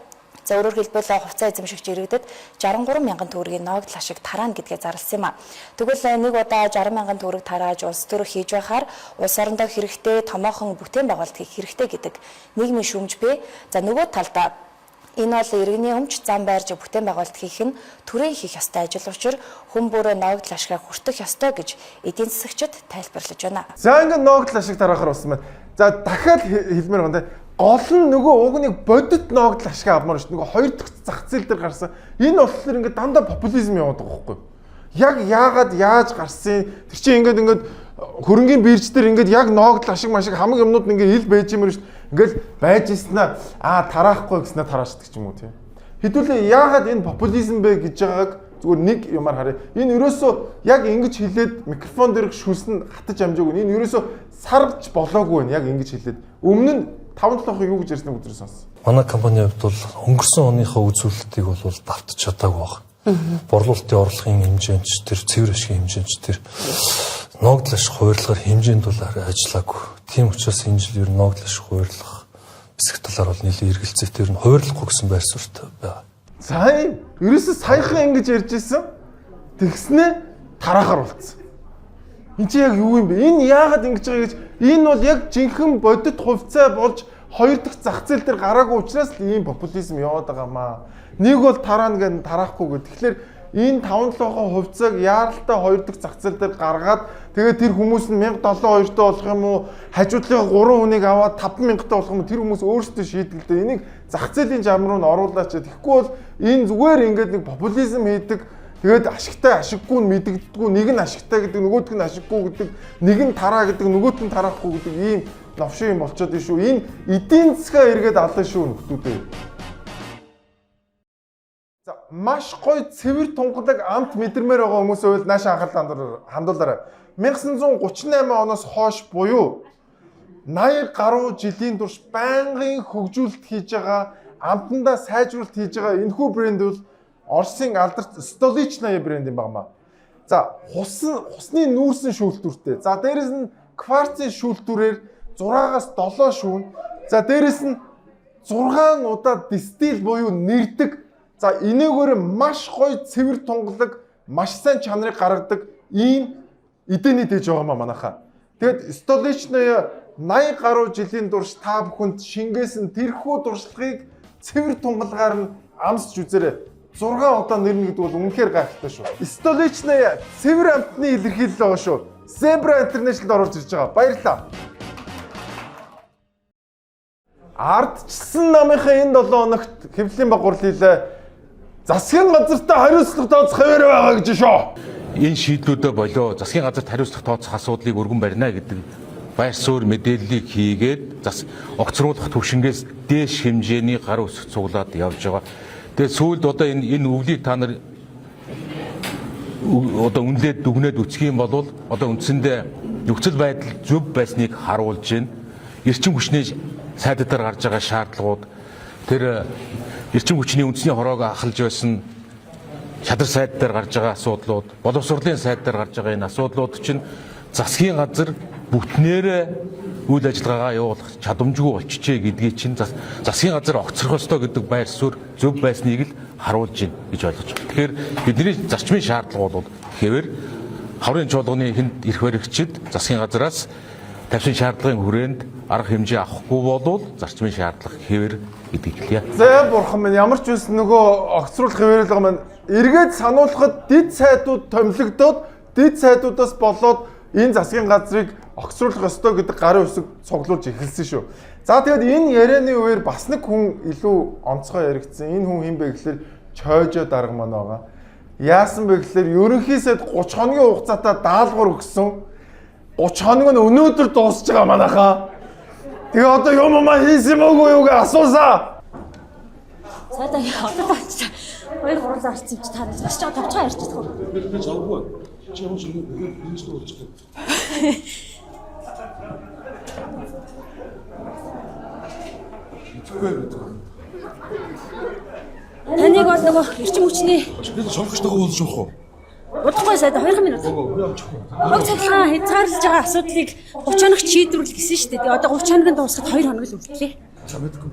За өөрөөр хэлбэл хувьцаа эзэмшигч иргэдэд 63 мянган төгрөгийн ногдол ашиг тараана гэдгээ зарласан юм а. Тэгвэл нэг удаа 60 мянган төгрөг тарааж улс төр хийж байхаар улс орондоо хэрэгтэй томоохон бүтээн байгуулалт хийх хэрэгтэй гэдэг нийгмийн шүүмж бий. За нөгөө талдаа энэ бол иргэний өмч зам байрж бүтээн байгуулалт хийх нь төрийн хийх ёстой ажил учир хүн бүрөө ногдол ашгаа хүртэх ёстой гэж эдийн засагчид тайлбарлаж байна. За ингээд ногдол ашиг тараахаар болсон байна. За дахиад хэлмээр байна те. Гол нь нөгөө уг нэг бодит ногдол ашиг авмаар шүү. Нөгөө хоёр дахь зах зээл дээр гарсан. Энэ болохоор ингээд дандаа популизм яваад байгаа байхгүй юу? Яг яагаад яаж гарсан? Тэр чинь ингээд хөрөнгийн бирж дээр ингээд яг ногдол ашиг машиг хамаг юмнууд ингээд ил байж юмэр шүү. Ингээл байж ирсэн аа тараахгүй гэснээр тараашдаг ч юм уу тийм. Хэдүүлээ яагаад энэ популизм бэ гэж байгааг зүгээр нэг юмар харъя. Энэ ерөөсөө яг ингэж хэлээд микрофон дээрх шүлс нь хатаж амжаагүй. Энэ ерөөсөө сарж болоогүй байна яг ингэж хэлээд. Өмнө нь 5-7 юу гэж ярьсныг өдрөө сонс. Манай компанийн хувьд бол өнгөрсөн оныхоо үзүүлэлтийг бол давтаж чадаагүй баг. Борлуулалтын орлогын хэмжээнд ч тэр цэвэр ашигын хэмжээнд ч тэр ногдол ашиг хуваарлахаар хэмжээнд бол ажиллаагүй. Тийм учраас энэ жил ер нь ногдол ашиг хуваарлах хэсэг талаар бол нэлээд эргэлзээтэй ер нь хуваарлахгүй гэсэн байр суурьтай байгаа. За ерөөсөө саяхан ингэж ярьж исэн. Тэгснээ тараахаар болцсон. Энд чи яг юу юм бэ? Энэ яагаад ингэж байгаа гэж энэ бол яг жинхэнэ бодит хувьцаа болж хоёр дахь зах зээл дээр гараагүй учраас л ийм популизм яваад байгаа маа. Нэг бол тараана гэн тараахгүй гэх. Тэгэхээр энэ 5-7 хувьцааг яаралтай хоёр дахь зах зээл дээр гаргаад тэгээд тэр хүмүүс нь 1072-тай болох юм уу? Хажуудлынхаа 3 хүнийг аваад 5000-тай болох юм уу? Тэр хүмүүс өөрсдөө шийдэл дээ. Энийг зах зээлийн жам руу нь оруулаач. Тэгэхгүй бол энэ зүгээр ингээд нэг популизм хийдэг. Тэгээд ашигтай ашиггүй нь мэдэгддэггүй, нэг нь ашигтай гэдэг, нөгөөх нь ашиггүй гэдэг, нэг нь тараа гэдэг, нөгөөх нь тараахгүй гэдэг ийм новшин юм болчиход шүү. Энэ эдийн засгаа эргээд алан шүү нөхдүүдээ. За маш гоё цэвэр тунгалаг амт мэдэрмээр байгаа хүмүүс байвал нааш анхаарал хандуулаарай. 1938 оноос хойш буюу 80 гаруй жилийн турш байнгын хөгжүүлэлт хийж байгаа, амтандаа сайжруулалт хийж байгаа энэхүү брэнд бол Оросын алдарт Столичная брэнд юм байна. За хусны нүүрсэн шүүлтүүртэй. За дээрэс нь кварцын шүүлтүүрээр 6-аас 7 шүүн. За дээрэс нь 6 удаа дистил буюу нэрдэг. За энэгээр маш гоё цэвэр тунгалаг, маш сайн чанарыг гаргадаг ийм эдэний дэж байгаа маа манайхаа. Тэгээд Столичная 80 гаруй жилийн турш та бүхэнд шингээсэн тэрхүү туршлагыг цэвэр тунгалгаар нь амсч үзээрэй. 6 удаа нэрнэ гэдэг бол үнэхээр гайхалтай шүү. Столичная цэвэр амтны илэрхийлэл байгаа шүү. Zebra International оруулж ирж байгаа. Баярлалаа. Ардчсан намынхаа энэ 7 хоногт хэвлэлийн баг гурал хийлээ. Засгийн газартаа хариуцлага тооцох хэвээр байгаа гэж шүү. Энэ шийдлүүдээ болоо засгийн газарт хариуцлага тооцох асуудлыг өргөн барина гэдэг байр суурь мэдээллийг хийгээд зас огцруулах түвшингээс дээш хэмжээний гар үсэг цуглаад явж байгаа. Тэгээд сүүлд одоо энэ өвлийг та нар одоо үнэлээд дүгнээд үцэх юм бол одоо үндсэндээ нөхцөл байдал зөв байсныг харуулж байна. Эрчим хүчний сайдаар гарч байгаа шаардлагууд тэр эрчим хүчний үндэсний хороог ахалж байсан шадар сайд дээр гарч байгаа асуудлууд, боловсролын сайд дээр гарч байгаа энэ асуудлууд чинь засгийн газар бүтнээрээ үйл ажиллагаагаа явуулах чадамжгүй болчихжээ гэдгийг чинь засгийн газар огцрох ёстой гэдэг байр суурь зөв байсныг л харуулж байна гэж ойлгож байна. Тэгэхээр бидний зарчмын шаардлага бол хэвээр хаврын чуулганы эхэнд эрх баригчид засгийн газраас тавьсан шаардлагын хүрээнд арга хэмжээ авахгүй болвол зарчмын шаардлага хэвээр гэдгийг хэлье. За бурхан минь, ямар ч үс нөгөө огцруулах хэвээрэл байгаа маань эргээд сануулхад дид сайдууд томилогдоод дид сайдуудаас болоод энэ засгийн газрыг огцруулах ёстой гэдэг гарын үсэг цуглуулж эхэлсэн шүү. За тэгээд энэ ярианы үеэр бас нэг хүн илүү онцгой яригдсан. Энэ хүн хэн бэ гэхлээр Чойжо дарга маань байгаа. Яасан бэ гэхлээр ерөнхий сайд 30 хоногийн хугацаатай даалгавар өгсөн. 30 хоног нь өнөөдөр дуусч байгаа манайхаа. Тэгээ одоо юм юм хийсэн юм уу юу гэж асуусаа. Сайдаа одоо очиж 2 3 зарцсан чи та бас ч тавчгаа ярьж чадах уу? Би завгүй. Чи ямар ч юм бизнес рүү болчих. Мэдгүй. Таныг бол нөгөө эрчим хүчний би сонгогчтойгоо уулзах уу? Удахгүй сайд 2 минут. Уг цахилгаан хязгаарлаж байгаа асуудлыг 30 хоногт шийдвэрлэх гэсэн шүү дээ. Тэгээ одоо 30 хоногийн дуусахад 2 хоног л үлдлээ. За мэдгүй.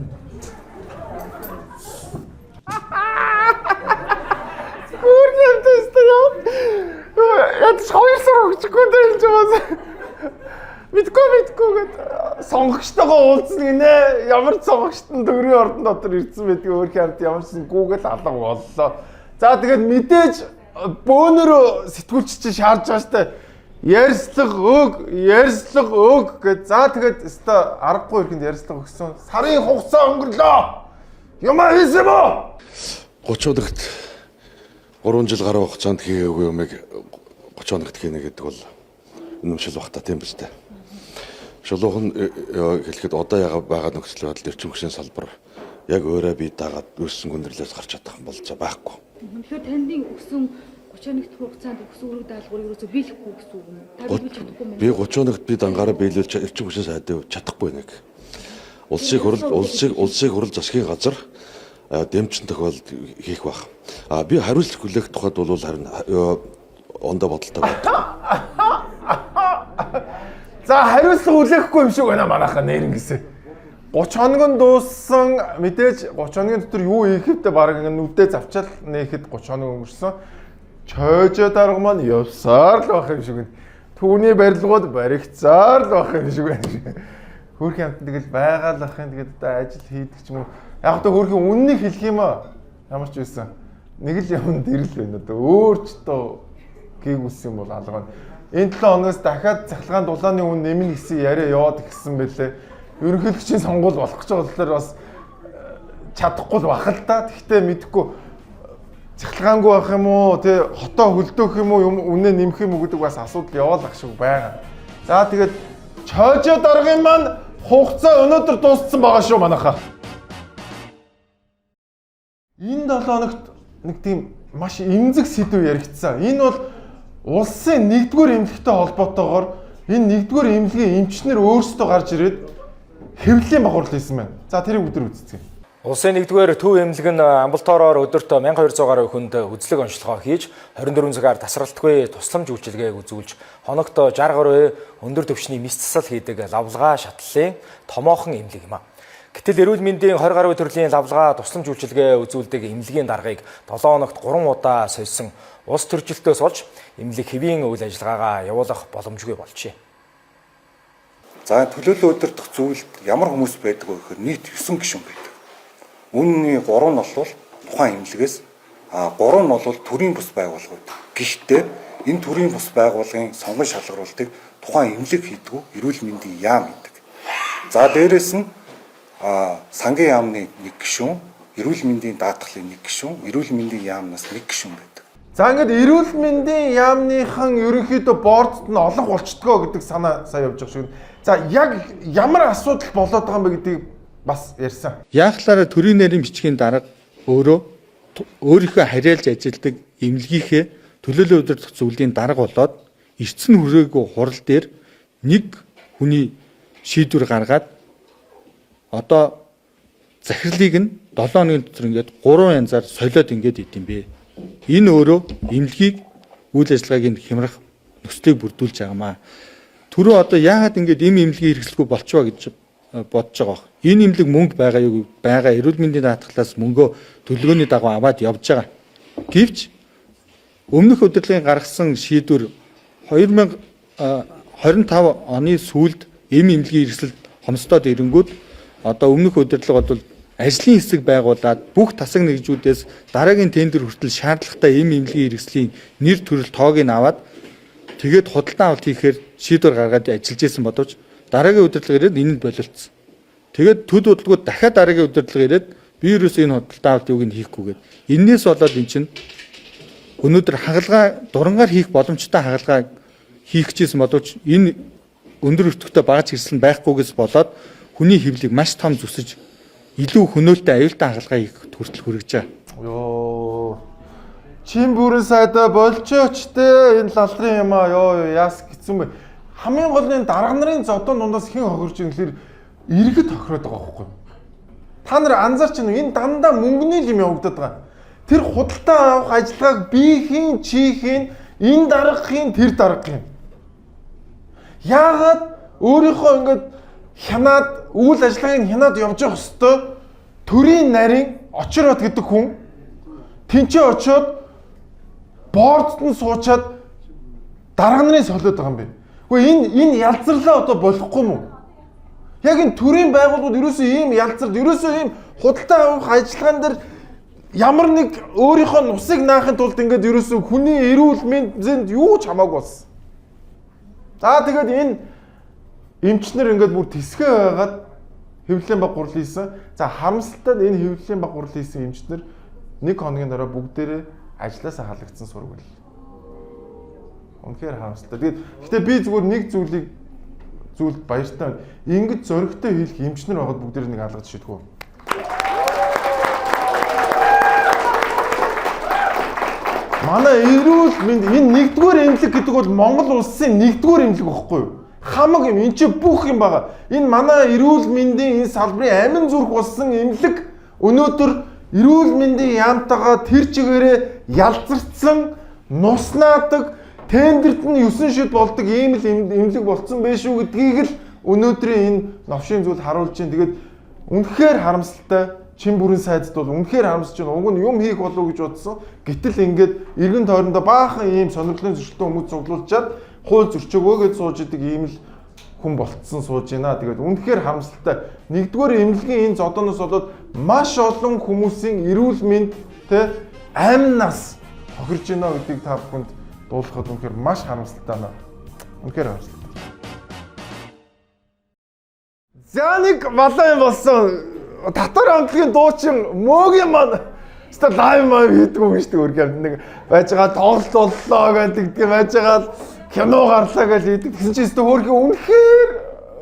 Гүрнэмтэйстэй яа. Ядч 2 сар өгчихгүй дээ юм чи бас. Мэдгүй гэд сонгогчтойгоо уулзсан гинэ. Ямар ч сонгогчт нь төгрөгийн ордон дотор ирсэн байдгийг өөр хамт ямар ч Google алга боллоо. За тэгээд мэдээж бөөнөрөө сэтгүүлч чи шаарж байгаа штэ. Ярьслага өг гэд. За тэгээд өстой аргагүй ирэхэнд ярьслага өгсөн. Сарын хугацаа өнгөрлөө. Юмаа хийсэн юм уу? 30 хоногт 3 жил гаруй хугацаанд хийгээгүй юмыг 30 хоногт хийнэ гэдэг бол үнэмшил бах та, тийм биз дээ. Шулуухан хэлэхэд одоо яга байгаа нөхцөл байдал эрчим хүчний салбар яг өөрөө бие даагаад үүссэн хүндрэлээс гарч чадах юм бол за байхгүй. Тэгэхээр танд өгсөн 30 хоногт хугацаанд өгсөн үүрэг даалгаврыг ерөөсөө биелэхгүй гэсэн үг юм уу? Та биелүүлж чадахгүй юм байна. Би 30 хоногт би дангаараа биелүүлж эрчим хүчний сайдыг чадахгүй нэг. Улсын хурал засгийн газар дэмжин тохиолдолд хийх байх. А би хариуцлага хүлээх тухайд бол харин ондоо бодолтой байна. За хариуцлага хүлээхгүй юм шиг байна манайхаа нэрэн гэсэн. 30 хоног нь дууссан, мэдээж 30 хоногийн дотор юу хийх вэ? Бараг ингэ нүдээ завчаал нээхэд 30 хоног өнгөрсөн. Чойжо дарга маань явсаар л байх юм шиг байна. Түүний барилгууд баригцаар л байх юм шиг байна. Хөөрхөн амт тэгэл байгаа л ах юм. Тэгээд одоо ажил хийдэг ч юм уу. Яг одоо хөөрхөн үннийг хэлэх юм аа. Ямар ч байсан. Нэг л юм дэрэл байна одоо. Өөр ч одоо гийгүүлсэн юм бол алга байна. Энэ 7 хоногоос дахиад цахилгаан дулааны үн нэмнэ гэсэн яриа яваад ихсэн байлээ. Ерөнхийлөгчийн сонгуул болох гэж байгаа болохоор бас чадахгүй л бах л та. Тэгтээ мэдэхгүй Цахилгаангүй байх юм уу, тэ хотоо хөлдөөх юм уу, юм үнэ нэмэх юм уу гэдэг бас асуудал яваалах шиг байгаа. За тэгээд чойжоо даргын маань хугацаа өнөөдөр дууссан байгаа шүү манайхаа. Энэ 7 хоногт нэг тийм маш эмзэг сэдв яригдсан. Энэ бол улсын нэгдүгээр эмнэлэгтэй холбоотойгоор энэ нэгдүгээр эмнэлгийн эмчнэр өөрсдөө гарч ирээд хэвлэлийн бохирдол хийсэн байна. За тэрийг бүгд үзцгээе. Улсын нэгдүгээр төв эмнэлэг нь амбулаториор өдөрт 1200 гаруй хүнд үзлэг онцлогоо хийж 24 цагаар тасралтгүй тусламж үйлчилгээг үзүүлж хоногт 60 гаруй өндөр түвшний мэс засал хийдэг лавлгаа шатлалын томоохон эмнэлэг юм а. Гэтэл эрүүл мэндийн 20 гаруй төрлийн лавлгаа тусламж үйлчилгээ үзүүлдэг эмнэлгийн даргаыг 7 хоногт 3 удаа сольсон улс төржилтөөс болж эмнэлэг хэвийн үйл ажиллагаагаа явуулах боломжгүй болжээ. За төлөөлөл удирдах зүйлд ямар хүмүүс байдаг вэ гэхээр нийт 9 гишүүн байдаг. Үүний 3 нь бол тухайн эмнэлгээс, 3 нь бол төрийн бус байгууллага байдаг. Гэхдээ энэ төрийн бус байгууллагын сонгон шалгаруултыг тухайн эмнэлэг хийдэг, эрүүл мэндийн яам хийдэг. За дээрэс нь сангийн яамны нэг гишүүн, эрүүл мэндийн даатгалын нэг гишүүн, эрүүл мэндийн яамнаас нэг гишүүн байдаг. За ингээд эрүүл мэндийн яамныхан ерөнхийдөө бордод нь олох болчдгоо гэдэг санаа сая явж байгаа шиг. За яг ямар асуудал болоод байгаа юм бэ гэдгийг бас ярьсан. Яахлаараа төрийн нарийн бичгийн дарга өөрөө өөрийнхөө харьяалж ажилладаг эмнэлгийнхээ төлөөллийн удирдах зөвлөлийн дарга болоод эрдсэн хүрээгүй хурал дээр нэг хүний шийдвэр гаргаад одоо захирлыг нь 7 хоногийн дотор ингээд 3 янзаар солиод ингээд идэм бэ. Энэ өөрөө эмнэлгийг үйл ажиллагааг нь хямрах нөхцөлийг бүрдүүлж байгаамаа. Түрүү одоо яагаад ингээд эм эмнэлгийн хэрэгсэлгүй болчихоо гэж бодож байгаа бох. Энэ эмнэлэг мөнгө байгаа юу байгаа эрүүл мэндийн даатгалаас мөнгөө төлөвлөгөөний дагуу аваад явж байгаа. Гэвч өмнөх удирдлагын гаргасан шийдвэр 2025 оны сүүлд эм эмнэлгийн хэрэгсэл хомсдоод ирэнгүүт одоо өмнөх удирдлага бол ажлын хэсэг байгуулад бүх тасаг нэгжүүдээс дараагийн тендер хүртэл шаардлагатай эм эмнэлгийн хэрэгслийн нэр төрөл тоог нь аваад тэгээд худалдан авалт хийхээр шийдвэр гаргаад ажиллаж исэн боловч дараагийн удирдлага ирээд энэнд бололцсон. Тэгээд төд удалгүй дахиад дараагийн удирдлага ирээд би ерөөсөө энэ худалдан авалт юуг нь хийхгүйгээд энээс болоод эн чинь өнөөдөр хагалгаа дурангаар хийх боломжтой хагалгаа хийх гэжсэн боловч энэ өндөр өртөгтэй багаж хэрэгсэл нь байхгүйгээс болоод хүний хэвлийг маш том зүсэж илүү хөнөөлтэй аюултай хагалгаа хийх хүртэл хүрэж байгаа. Йоо. Чин бүрэн сайдаа болчооч те энэ лалрын юм аа ёо яас гэсэн бэ. Хамгийн гол нь дарга нарын зодон дундаас хэн хохирч ийн гэхэлэр иргэд хохироод байгаа байхгүй юу? Та нар анзаарч байна уу? Энэ дандаа мөнгөний л юм явагдаад байгаа. Тэр худалдаа авах ажиллагааг би хийн, чи хийн, энэ дарга хийн, тэр дарга хийн. Яагаад өөрийнхөө ингээд хянаад үйл ажиллагааг хянаад явж явах ёстой төрийн нарийн Очирот гэдэг хүн тэнцээ очиод бордод нь суучаад дарга нарын солиод байгаа юм бэ. Гэхдээ энэ ялзарлаа одоо болохгүй юм уу? Яг энэ төрийн байгууллагууд ерөөсөө ийм ялзард, ерөөсөө ийм худалдаа авах ажиллагаан дээр ямар нэг өөрийнхөө нусыг наахын тулд ингээд ерөөсөө хүний эрүүл мэндэнд юу ч хамаагүй болсон. За тэгээд энэ эмчнэр ингээд бүр тэсгээ байгаад хэвлэлийн баг гурал хийсэн. За харамсалтай нь энэ хэвлэлийн баг гурал хийсэн эмчнэр нэг хоногийн дараа бүгдээрээ ажлаасаа халагдсан сураг байл. Үнэхээр харамсалтай. Тэгээд гэтээ би зүгээр нэг зүйлийг зүйлд баяртай байна. Ингэж зоригтой хийх эмчнэр байгаад бүгдээр нэг алгаж шийдэх үү? Манай эрүүл мэнд энэ нэгдүгээр эмнэлэг гэдэг бол Монгол улсын нэгдүгээр эмнэлэг байхгүй юу? Хамаг юм энэ чи бүх юм байгаа. Энэ манай эрүүл мэндийн энэ салбарын амин зүрх болсон эмнэлэг өнөөдөр эрүүл мэндийн яамтайгаа тэр чигээрээ ялзарцсан, нуснаадаг, тендерт нь 9 шид болдог ийм л эмнэлэг болцсон байх шүү гэдгийг л өнөөдрийн энэ новшийн зүйл харуулж байна. Тэгээд үнэхээр харамсалтай чин бүрэн сайдд бол үнэхээр харамсаж байна. Уг нь юм хийх болов гэж бодсон. Гэтэл ингээд эргэн тойрондоо баахан ийм сонирхлын зөрчилтэй хүмүүс цуглуулчаад хууль зөрчөөгөө гэж сууж идэг ийм л хүн болцсон сууж байна. Тэгээд үнэхээр харамсалтай. Нэгдүгээр эмнэлгийн энэ зодооноос болоод маш олон хүмүүсийн эрүүл мэнд тэ амь нас хохирж байна гэдгийг та бүхэнд дуулахад үнэхээр маш харамсалтай байна. Үнэхээр харамсалтай. За нэг балан юм болсон. Татар хамтлагийн дуучин Мөөгийн маань Өстө live маа хийдэг юм шүү дээ өөр юм нэг байж байгаа тоглолт боллоо гэдэг байж байгаа л кино гарлаа гэж хийдэг. Тэгсэн чинь өстө хөөрхөн үнэхээр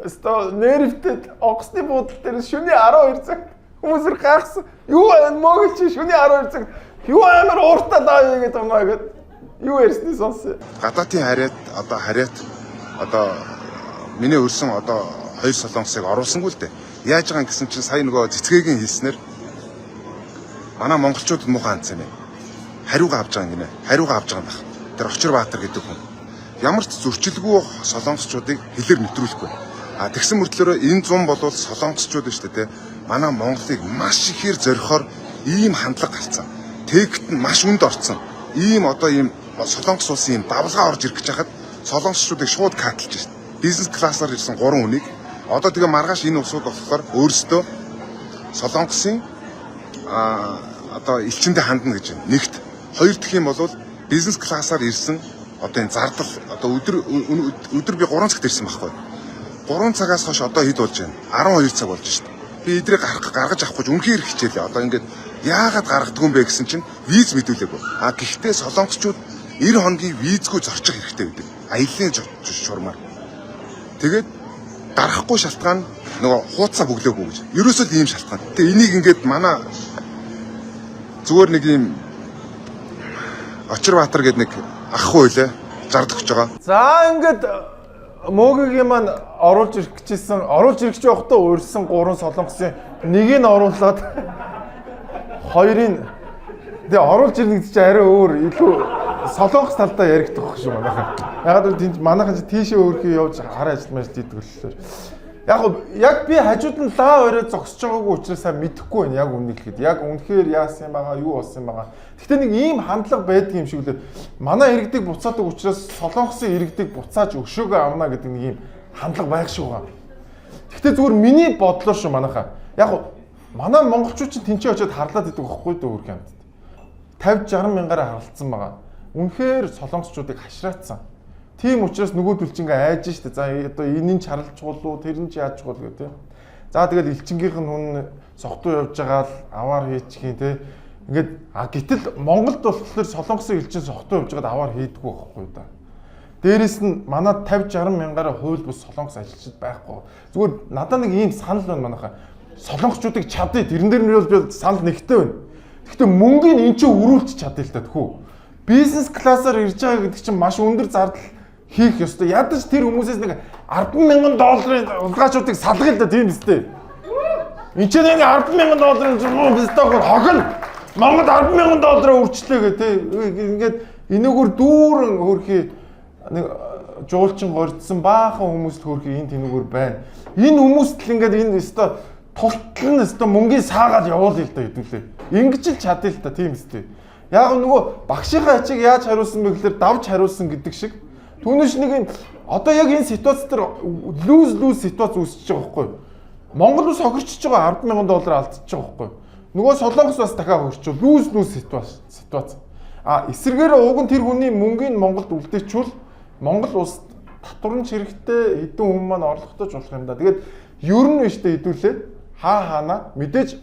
өстө нервтэй онгоцны буудлын дээр шөнийн 12 цаг хүмүүс өр гайхсан. Юу аа мөгөл чи шөнийн 12 цаг юу амар ууртаа live хийгээд байгаа маа гэд юу ярьсны сонссон. Гадаадын харьяат одоо харьяат одоо миний өрсөн одоо хоёр солонгосыг оруулсангүй л дээ. Яаж байгаа юм гэсэн чинь сая нөгөө цэцгээгийн хэлснээр манай монголчуудад муухай хандсан юм байна. Хариугаа авч байгаа юм гинэ. Хариугаа авч байгаа юм байна. Тэр Очир Баатар гэдэг хүн. Ямар ч зөрчилгүй солонгосчуудыг хэлээр нэвтрүүлэхгүй. А тэгсэн мөртлөөрөө энэ зам болвол солонгосчууд нь шүү дээ. Манай Монголыг маш ихээр зорихоор ийм хандлага гарцсан. Тэгт нь маш үнд орцсон. Ийм одоо ийм солонгос улсын ийм давлгаа орж ирэх гэж хахад солонгосчуудыг шууд cut лж шээ. Бизнес классаар ирсэн 3 хүнийг одоо тэгээ маргааш энэ улсууд болохоор өөрсдөө солонгосын а одоо элчиндээ хандна гэж байна. Нэгт хоёр дахь юм бол бизнес классаар ирсэн одоо энэ зардал одоо өдөр өдөр би 3 цагт ирсэн байхгүй. 3 цагаас хойш одоо хэд болж байна? 12 цаг болж шээ. Би эдрийг гаргаж авахгүй ч үнэхээр хичээлээ. Одоо ингээд яагаад гаргадгүй юм бэ гэсэн чинь виз мэдүүлээгүй. А гэхдээ солонгосчууд 90 хоногийн визгүй зорчих хэрэгтэй байдаг. Аяллаа шурмаар. Тэгээд дарахгүй шалтгаан нөгөө хууцаа бөглөөгүй гэж. Ерөөсөө л ийм шалтгаан. Тэгээ энийг ингээд манай зүгээр нэг ийм Очир Баатар гэдэг нэг ах хүү лээ зардаг гэж байгаа. За ингээд мөөгийн маань оруулж ирэх гэжсэн, оруулж ирэх гэж байхдаа урьсан гурван солонгосын нэгийг нь оруулаад хоёрын тэгээ оруулж ирнэ гэдэг чинь арай өөр илүү солонгос талдаа яригдах шүү манайхан. Ягаад гэвэл тэнд манайхан чи тийшээ өөрхий явж хараа ажил маж хийдэг болохоор. Яг яг би хажууд нь лаа орой зогсож байгаагүй учраас сайн мэдэхгүй байна яг үнэнийг хэлэхэд. Яг үнэхээр яасан юм байгаа, юу болсон юм байгаа. Гэхдээ нэг ийм хандлага байдаг юм шиг үлээ. Манай иргэдийг буцаадаг учраас солонгосын иргэдийг буцааж өшөөгөө авна гэдэг нэг ийм хандлага байх шиг байгаа. Гэхдээ зүгээр миний бодлоо шүү манайхаа. Яг манай монголчууд чинь тэнцээ очиод харлаад идэг байхгүй дөө хөрх юмд. 50 60 мянгаараа харалцсан байгаа. Үнэхээр солонгосчуудыг хашраацсан. Тийм учраас нөгөөдөл чинь ингээ айж штэ. За одоо энэ нь чарлж чухал уу, тэр нь ч яаж чухал гэх тийм. За тэгэл элчингийнх нь хүн согтуу явж байгаа л аваар хийчих юм те. Ингээд а гэтэл Монголд болохоор солонгосын элчин согтуу явж байгаад аваар хийдэггүй байхгүй да. Дээрэс нь манай 50 60 мянгаараа хууль бус солонгос ажилчид байхгүй. Зүгээр надад нэг ийм санал байна манайхаа. Солонгосчуудыг чадъя. Тэрэн дээр нь бол би санал нэгтэй байна. Гэхдээ мөнгийг эн чинь өрүүлж чадъя л та тэхүү. Бизнес классаар ирж байгаа гэдэг чинь маш өндөр зардал хийх ёстой. Ядаж тэр хүмүүсээс нэг 10 мянган долларын улгаачуудыг салгая л да тийм үстэй. Энд чинь нэг 10 мянган долларын зургуун бистогоор хохино. Монгол 10 мянган доллараар үрчлээ гэ тий. Ингээд энэгээр дүүрэн хөрхий нэг жуулчин гордсон баахан хүмүүс л хөрхий энэ тэнүүгээр байна. Энэ хүмүүст л ингээд энэ өстой тултал нь өстой мөнгийг саагаад явуулъя л да хэдүүлээ. Ингэж л чадъя л да тийм үстэй. Яг нөгөө багшийнхаа ачиг яаж хариулсан бэ гэхээр давж хариулсан гэдэг шиг. Түүнээс нэг юм одоо яг энэ ситуац дээр lose lose ситуац үүсэж байгаа байхгүй юу? Монгол улс хохирчж байгаа 10 мянган доллар алдчихж байгаа байхгүй юу? Нөгөө Солонгос бас дахиад хохирч lose lose ситуац. А эсвэргээр уг нь тэр хүний мөнгийг Монголд үлдээчүүл Монгол улсад татвар нь хэрэгтэй хэдэн хүн маань орлоготой ч болох юм да. Тэгээд ер нь биш тэ хэдүүлээ хаа хаана мэдээж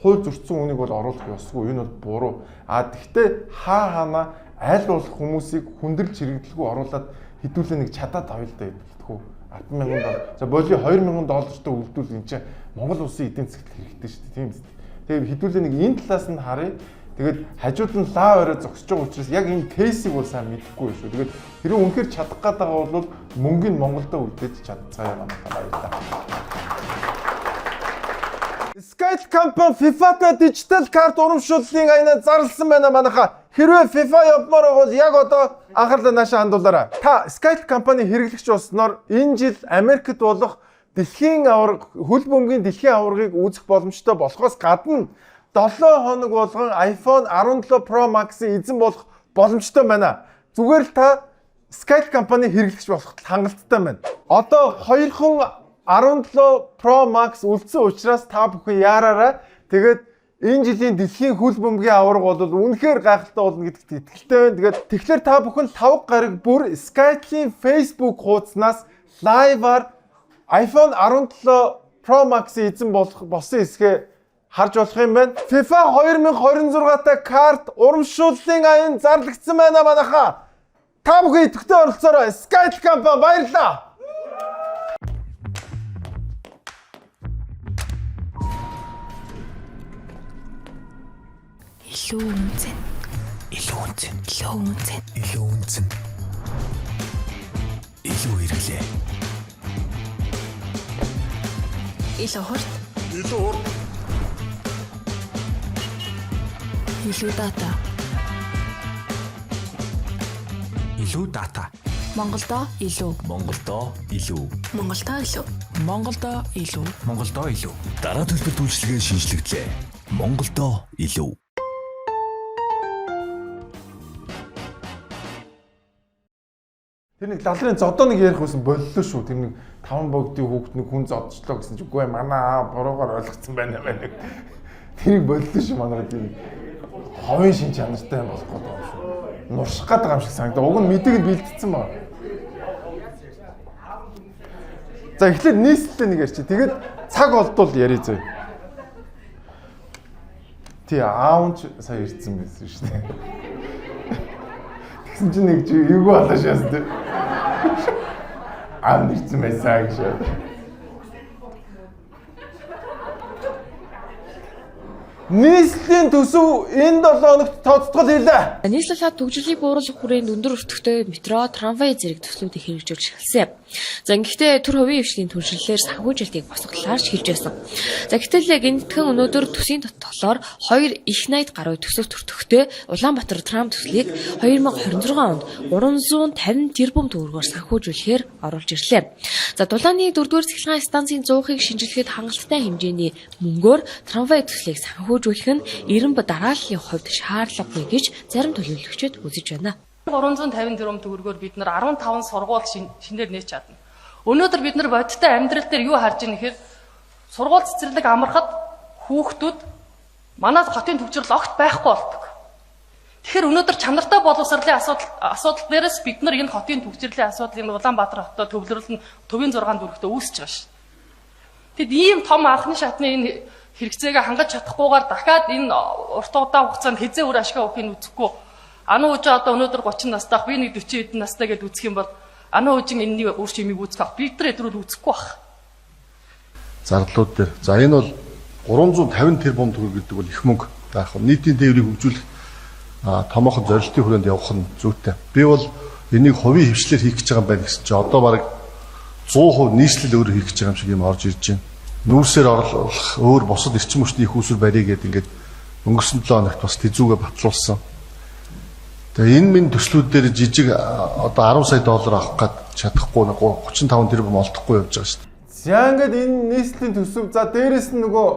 хууль зөрчсөн үнийг бол оруулах ёсгүй. Энэ бол буруу. А тэгтээ хаа хаана аль болох хүмүүсийг хүндрэлж хэрэгдэлгүй оруулаад хэдүүлээ нэг чадаад авъя л да гэдэггүй. 10 мянган доллар. За боли 2 мянган доллартай үлдүүл энэ чинь Монгол улсын эдийн засгт хэрэгтэй шүү дээ. Тийм үст. Тэгээд хэдүүлээ нэг энэ талаас нь харъя. Тэгээд хажууд нь лаа орой зогсож байгаа учраас яг энэ case ийг бол сайн мэдэхгүй шүү. Тэгээд хэрэг үнэхээр чадах гээд байгаа бол мөнгөний Монголдо үлдээж чадцгаая манайхаа баярлалаа. Skype компани FIFA-тай дижитал карт урамшууллын аянаа зарласан байна манайхаа. Хэрвээ FIFA явмаар бол яг одоо анхаарлаа наашаа хандуулаарай. Та Skype компани хэрэглэгч болсноор энэ жил Америкт болох дэлхийн аварга, хөл бөмбөгийн дэлхийн аваргыг үзэх боломжтой болохоос гадна 7 хоног болгон iPhone 17 Pro Max-ын эзэн болох боломжтой байна. Зүгээр л та Skype компани хэрэглэгч болоход хангалттай байна. Одоо 2 17 Pro Max үлдсэн учраас та бүхэн яараарай. Тэгээд энэ жилийн дэлхийн хөл бөмбөгийн аварга бол үнэхээр гайхалтай болно гэдэгт итгэлтэй байна. Тэгээд тэгэхээр та бүхэн 5 гараг бүр Skype-ийн Facebook хуудаснаас live аар iPhone 17 Pro Max-ийн эзэн болох болсон эсгээ харж болох юм байна. FIFA 2026-тай карт урамшууллын аян зарлагдсан байна манайхаа. Та бүхэн идэвхтэй оролцоорой. Skytel компани баярлалаа. Илүү үнцэн. Илүү үнцэн. Илүү үнцэн. Илүү үнцэн. Илүү хэрэглээ. Илүү хурд. Илүү хурд. Илүү дата. Илүү дата. Монголдо илүү. Монголдо илүү. Монголдо илүү. Монголдо илүү. Монголдо илүү. Дараа төлбөр үйлчилгээ шинжлэгдлээ. Монголдо илүү. Тэр нэг лалрын зодоо нэг ярих байсан боллоо шүү. Тэр нэг таван богдын хүүхэд нэг хүн зодчлоо гэсэн чи үгүй манай аа буруугаар ойлгоцсон байна байна. Тэрийг боллоо шүү манай тийм ховын шин чанартай юм болох гэдэг юм шүү. Нурших гээд байгаа юм шиг санагдаа. Уг нь мэдээг нь бэлдсэн байна. За эхлээд нийслэлээ нэг ярьчих. Тэгээд цаг олдвол ярий зөө. Тий аав нь ч сая ирсэн байсан шүү дээ. Тэгсэн чинь нэг чи эвгүй болоо шээс тий. Аав нь ирсэн байсан гэж. Нийслэлийн төсөв энэ 7 хоногт тодтгол хийлээ. Нийслэл хад төгжрөлийг бууруулах хүрээнд өндөр өртөгтэй метро, трамвай зэрэг төслүүдийг хэрэгжүүлж эхэлсэн. За ингэхдээ төр хувийн хвшлийн түншлэлээр санхүүжилтийг босгох талаар ч хэлж байсан. За гэтэл гэнэтхэн өнөөдөр төсвийн тодтолоор 2 их 80 гаруй төсөв төртөгтэй Улаанбаатар трам төслийг 2026 онд 350 тэрбум төгрөгөөр санхүүжүүлэхээр оруулж ирлээ. За дулааны 4-р цахилгаан станцын 100-ыг шинжлэхэд хангалттай хэмжээний мөнгөөр трамвай төслийг санхүүжүүлэх нь эренб дарааллын хувьд шаардлагагүй гэж зарим төлөөлөгчид үзэж байна. 350 тэрбум төгрөгөөр бид нар 15 сургууль шинээр нээж чадна. Өнөөдөр бид нар бодиттой амьдрал дээр юу харж байгаа нэхэр сургууль цэцэрлэг амрахад хүүхдүүд манай хотын төвчрөл огт байхгүй болдог. Тэгэхээр өнөөдөр чанартай боловсролын асуудал дээрээс бид нар энэ хотын төвчрлийн асуудал энэ Улаанбаатар хотод төвлөрөл нь төвийн 6 дүүрэгтээ үүсэж байгаа шин. Тэгэд ийм том анхны шатны энэ хэрэгцээгээ хангаж чадахгүйгээр дахиад энэ урт удаан хугацаанд хэзээ үр ашгаа өгөхийг үзэхгүй. Ануу үжи одоо өнөөдөр 30 настай, би нэг 40 хэдэн настай гэдээ үзэх юм бол ануу үжин энэний үр шимийг үзэх байх. Бид нар эдрүүл үзэхгүй байх. Зардлууд дээр. За энэ бол 350 тэрбум төгрөг гэдэг бол их мөнгө. Яг нийтийн тээврийг хөгжүүлэх томоохон зорилтын хүрээнд явах нь зүйтэй. Би бол энийг хувийн хвшлээр хийх гэж байгаа юм байна гэсэн чинь одоо бараг 100% нийслэл өөрөө хийх гэж байгаа юм шиг юм орж ирж байна. Нүүрсээр орлох өөр бусад эрчим хүчний их үүсвэр барья гэдэг ингээд өнгөрсөн 7 хоногт бас тэзүүгээ батлуулсан. Тэгээ энэ минь төслүүд дээр жижиг одоо 10 сая доллар авах гээд чадахгүй 35 тэрбум олдохгүй явж байгаа шүү дээ. За ингээд энэ нийслэлийн төсөв за дээрэс нь нөгөө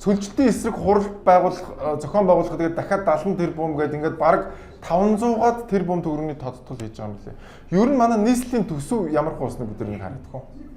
цөлжилтийн эсрэг хурал байгуулах зохион байгуулах гэдэг дахиад 70 тэрбум гэдэг ингээд бараг 500-аад тэрбум төгрөгийн тодтол хийж байгаа юм лээ. Ер нь манай нийслэлийн төсөв ямар хуусныг бид нар харагдах вэ?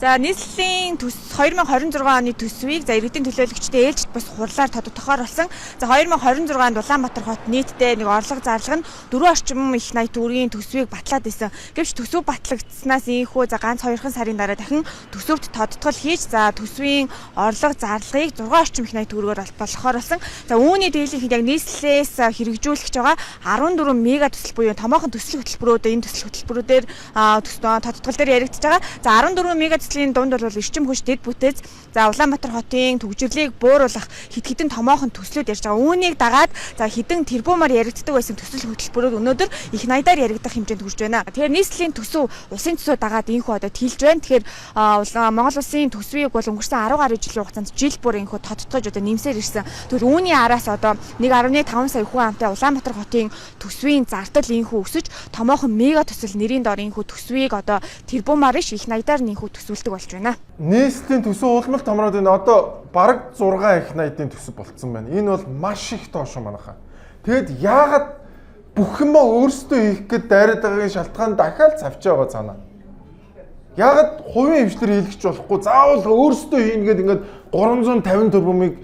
За нийслэлийн төс 2026 оны төсвийг за иргэдийн төлөөлөгчдийн ээлжид бус хурлаар тодотгохоор болсон. За 2026 онд Улаанбаатар хот нийтдээ нэг орлого зарлага нь 4 орчим их 80 төгрөгийн төсвийг батлаад исэн. Гэвч төсөв батлагдсанаас ийхүү за ганц 2хан сарын дараа дахин төсөвт тодтгол хийж за төсвийн орлого зарлагыг 6 орчим их 80 төгрөгөөр болохоор болсон. За үүний дийлэнх яг нийслэлээс хэрэгжүүлэх гэж байгаа 14 мега төсөл буюу томоохон төсөл хөтөлбөрүүд энэ төсөл хөтөлбөрүүдээр тодтгол дээр яригдж байгаа. За 14 мега төслийн дунд бол эрчим хүч дэд бүтээц за Улаанбаатар хотын төгжрлийг бууруулах хэд хэдэн томоохон төслүүд ярьж байгаа. Үүнийг дагаад за хэдэн тэрбумаар яригддаг байсан төсөл хөтөлбөрүүд өнөөдөр их найдаар яригдах хэмжээнд хүрч байна. Тэгэхээр нийслэлийн төсөв улсын төсөө дагаад энэхүү одоо тэлж байна. Тэгэхээр Монгол улсын төсвийг бол өнгөрсөн 10 гаруй жилийн хугацаанд жил бүр энэхүү тодтогч одоо нэмсээр ирсэн. Тэгвэл үүний араас одоо 1.5 сая хүн амтай Улаанбаатар хотын төсвийн зардал энэхүү өсөж томоохон мега төсөл нэрийн дор энэхүү төсвийг одоо тэрбумаар биш их найдаар энэхүү төсвөлдөг болж байна. Нийслэлийн төсөв улмал томроод байна. Одоо бараг 6 их найдын төсөв болцсон байна. Энэ бол маш их тоо шүү манайхаа. Тэгэд яагаад бүх юмаа өөрсдөө хийх гээд дайраад байгаагийн шалтгаан дахиад цавчаа байгаа цаанаа. Яагаад хувийн хвшлэр хийлгэж болохгүй заавал өөрсдөө хийнэ гээд ингээд 350 тэрбумыг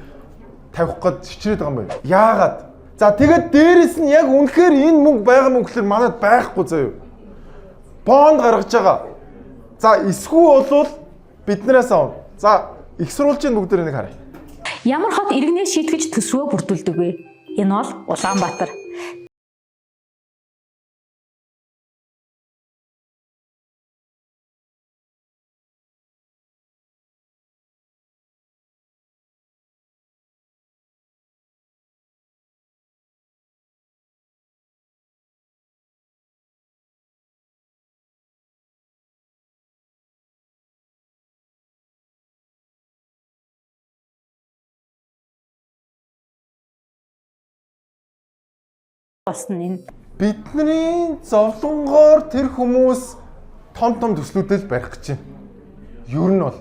тавих гээд хичрээд байгаа юм байна. Яагаад? За тэгээд дээрэс нь яг үнэхээр энэ мөнгө байгаа мөнгө гэхэлэр манад байхгүй заяа. Бонд гаргаж байгаа. За эсхүү болвол биднээс авна. За их сурвалжийн бүгд нэг харъя. Ямар хот иргэнээ шийтгэж төсвөө бүрдүүлдэг вэ? Энэ бол Улаанбаатар. Болсон энэ. Бидний зовлонгоор тэр хүмүүс том том төслүүдэд л барих гэж байна. Ер нь бол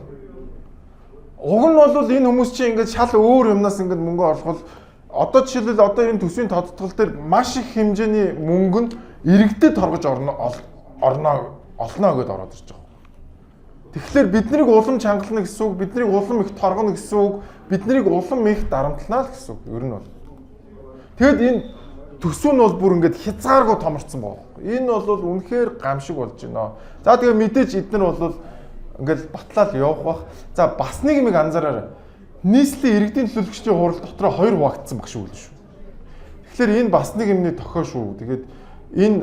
уг нь бол энэ хүмүүс чинь ингээд шал өөр юмнаас ингээд мөнгө олгол одоо жишээлбэл одоо энэ төсвийн тодтгол дээр маш их хэмжээний мөнгө нь иргэдэд торгож орно олно гэдээ ороод ирж байгаа. Тэгэхээр биднийг улам чангална гэсэн үг, биднийг улам их торгоно гэсэн үг, биднийг улам их дарамтлана л гэсэн үг. Ер нь бол. Тэгэд энэ төсөв нь бол бүр ингээд хязгааргүй томорцсон байгаа. Энэ бол үнэхээр гамшиг болж байна. За тэгээ мэдээж эднэр бол ингээд батлал явах бах. За бас нэг юм анзаараарай. Нийслэлийн иргэдийн төлөөлөгчдийн хурал дотроо 2 хуваагдсан багш үйл шүү. Тэгэхээр энэ бас нэг юмны тохио шүү. Тэгээд энэ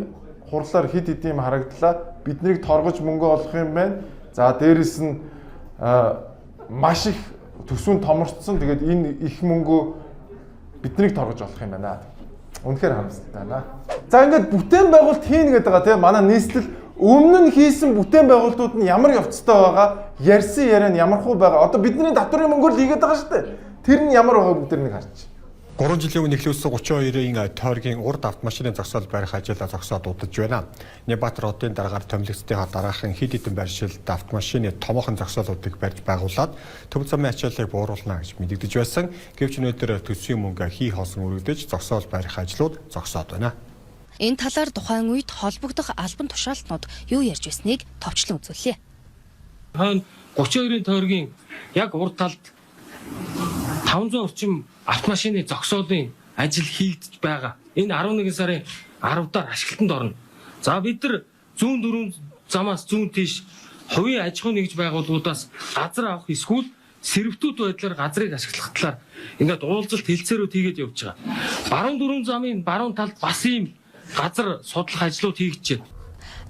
хурлаар хэд хэд юм харагдлаа. Биднийг торгож мөнгө олох юм байна. За дээрэс нь маш их төсөв нь томорцсон. Тэгээд энэ их мөнгөө биднийг торгож олох юм байна. Үнэхээр харамсалтай байна. За ингээд бүтээн байгуулалт хийнэ гэдэг байгаа тийм манай нийслэл өмнө нь хийсэн бүтээн байгуулалтууд нь ямар явцтай байгаа, ярьсан яриа нь ямар хуу байгаа. Одоо бидний татварын мөнгөөр л хийгээд байгаа шүү дээ. Тэр нь ямар байгааг бүгд нэг харчих. 3 жилийн өмнө эхлүүлсэн 32-ийн тойргийн урд автомашины зогсоол барих ажил зогсоод удаж байна. Небатар хотын дараагаар томилогдсныхаа дараахан хэд хэдэн байршилд автомашины томоохон зогсоолуудыг барьж байгуулад төв замын ачааллыг бууруулна гэж мэдэгдэж байсан. Гэвч өнөөдөр төсвийн мөнгө хий хоосон өргөдөж зогсоол барих ажлууд зогсоод байна. Энэ талаар тухайн үед холбогдох албан тушаалтнууд юу ярьж байсныг товчлон үзүүлье. Хойно 32-ийн тойргийн яг урд талд 500 орчим автомашины зогсоолын ажил хийгдэж байгаа. Энэ 11 сарын 10-аар ашиглалтанд орно. За бид нар зүүн дөрвөн замаас зүүн тийш хувийн аж ахуй нэгж байгууллагуудаас газар авах эсвэл сервитүүд байдлаар газрыг ашиглах талаар ингээд уулзалт хэлцээрүүд хийгээд явж байгаа. Баруун дөрвөн замын баруун талд бас ийм газар судлах ажлууд хийгдэж байна.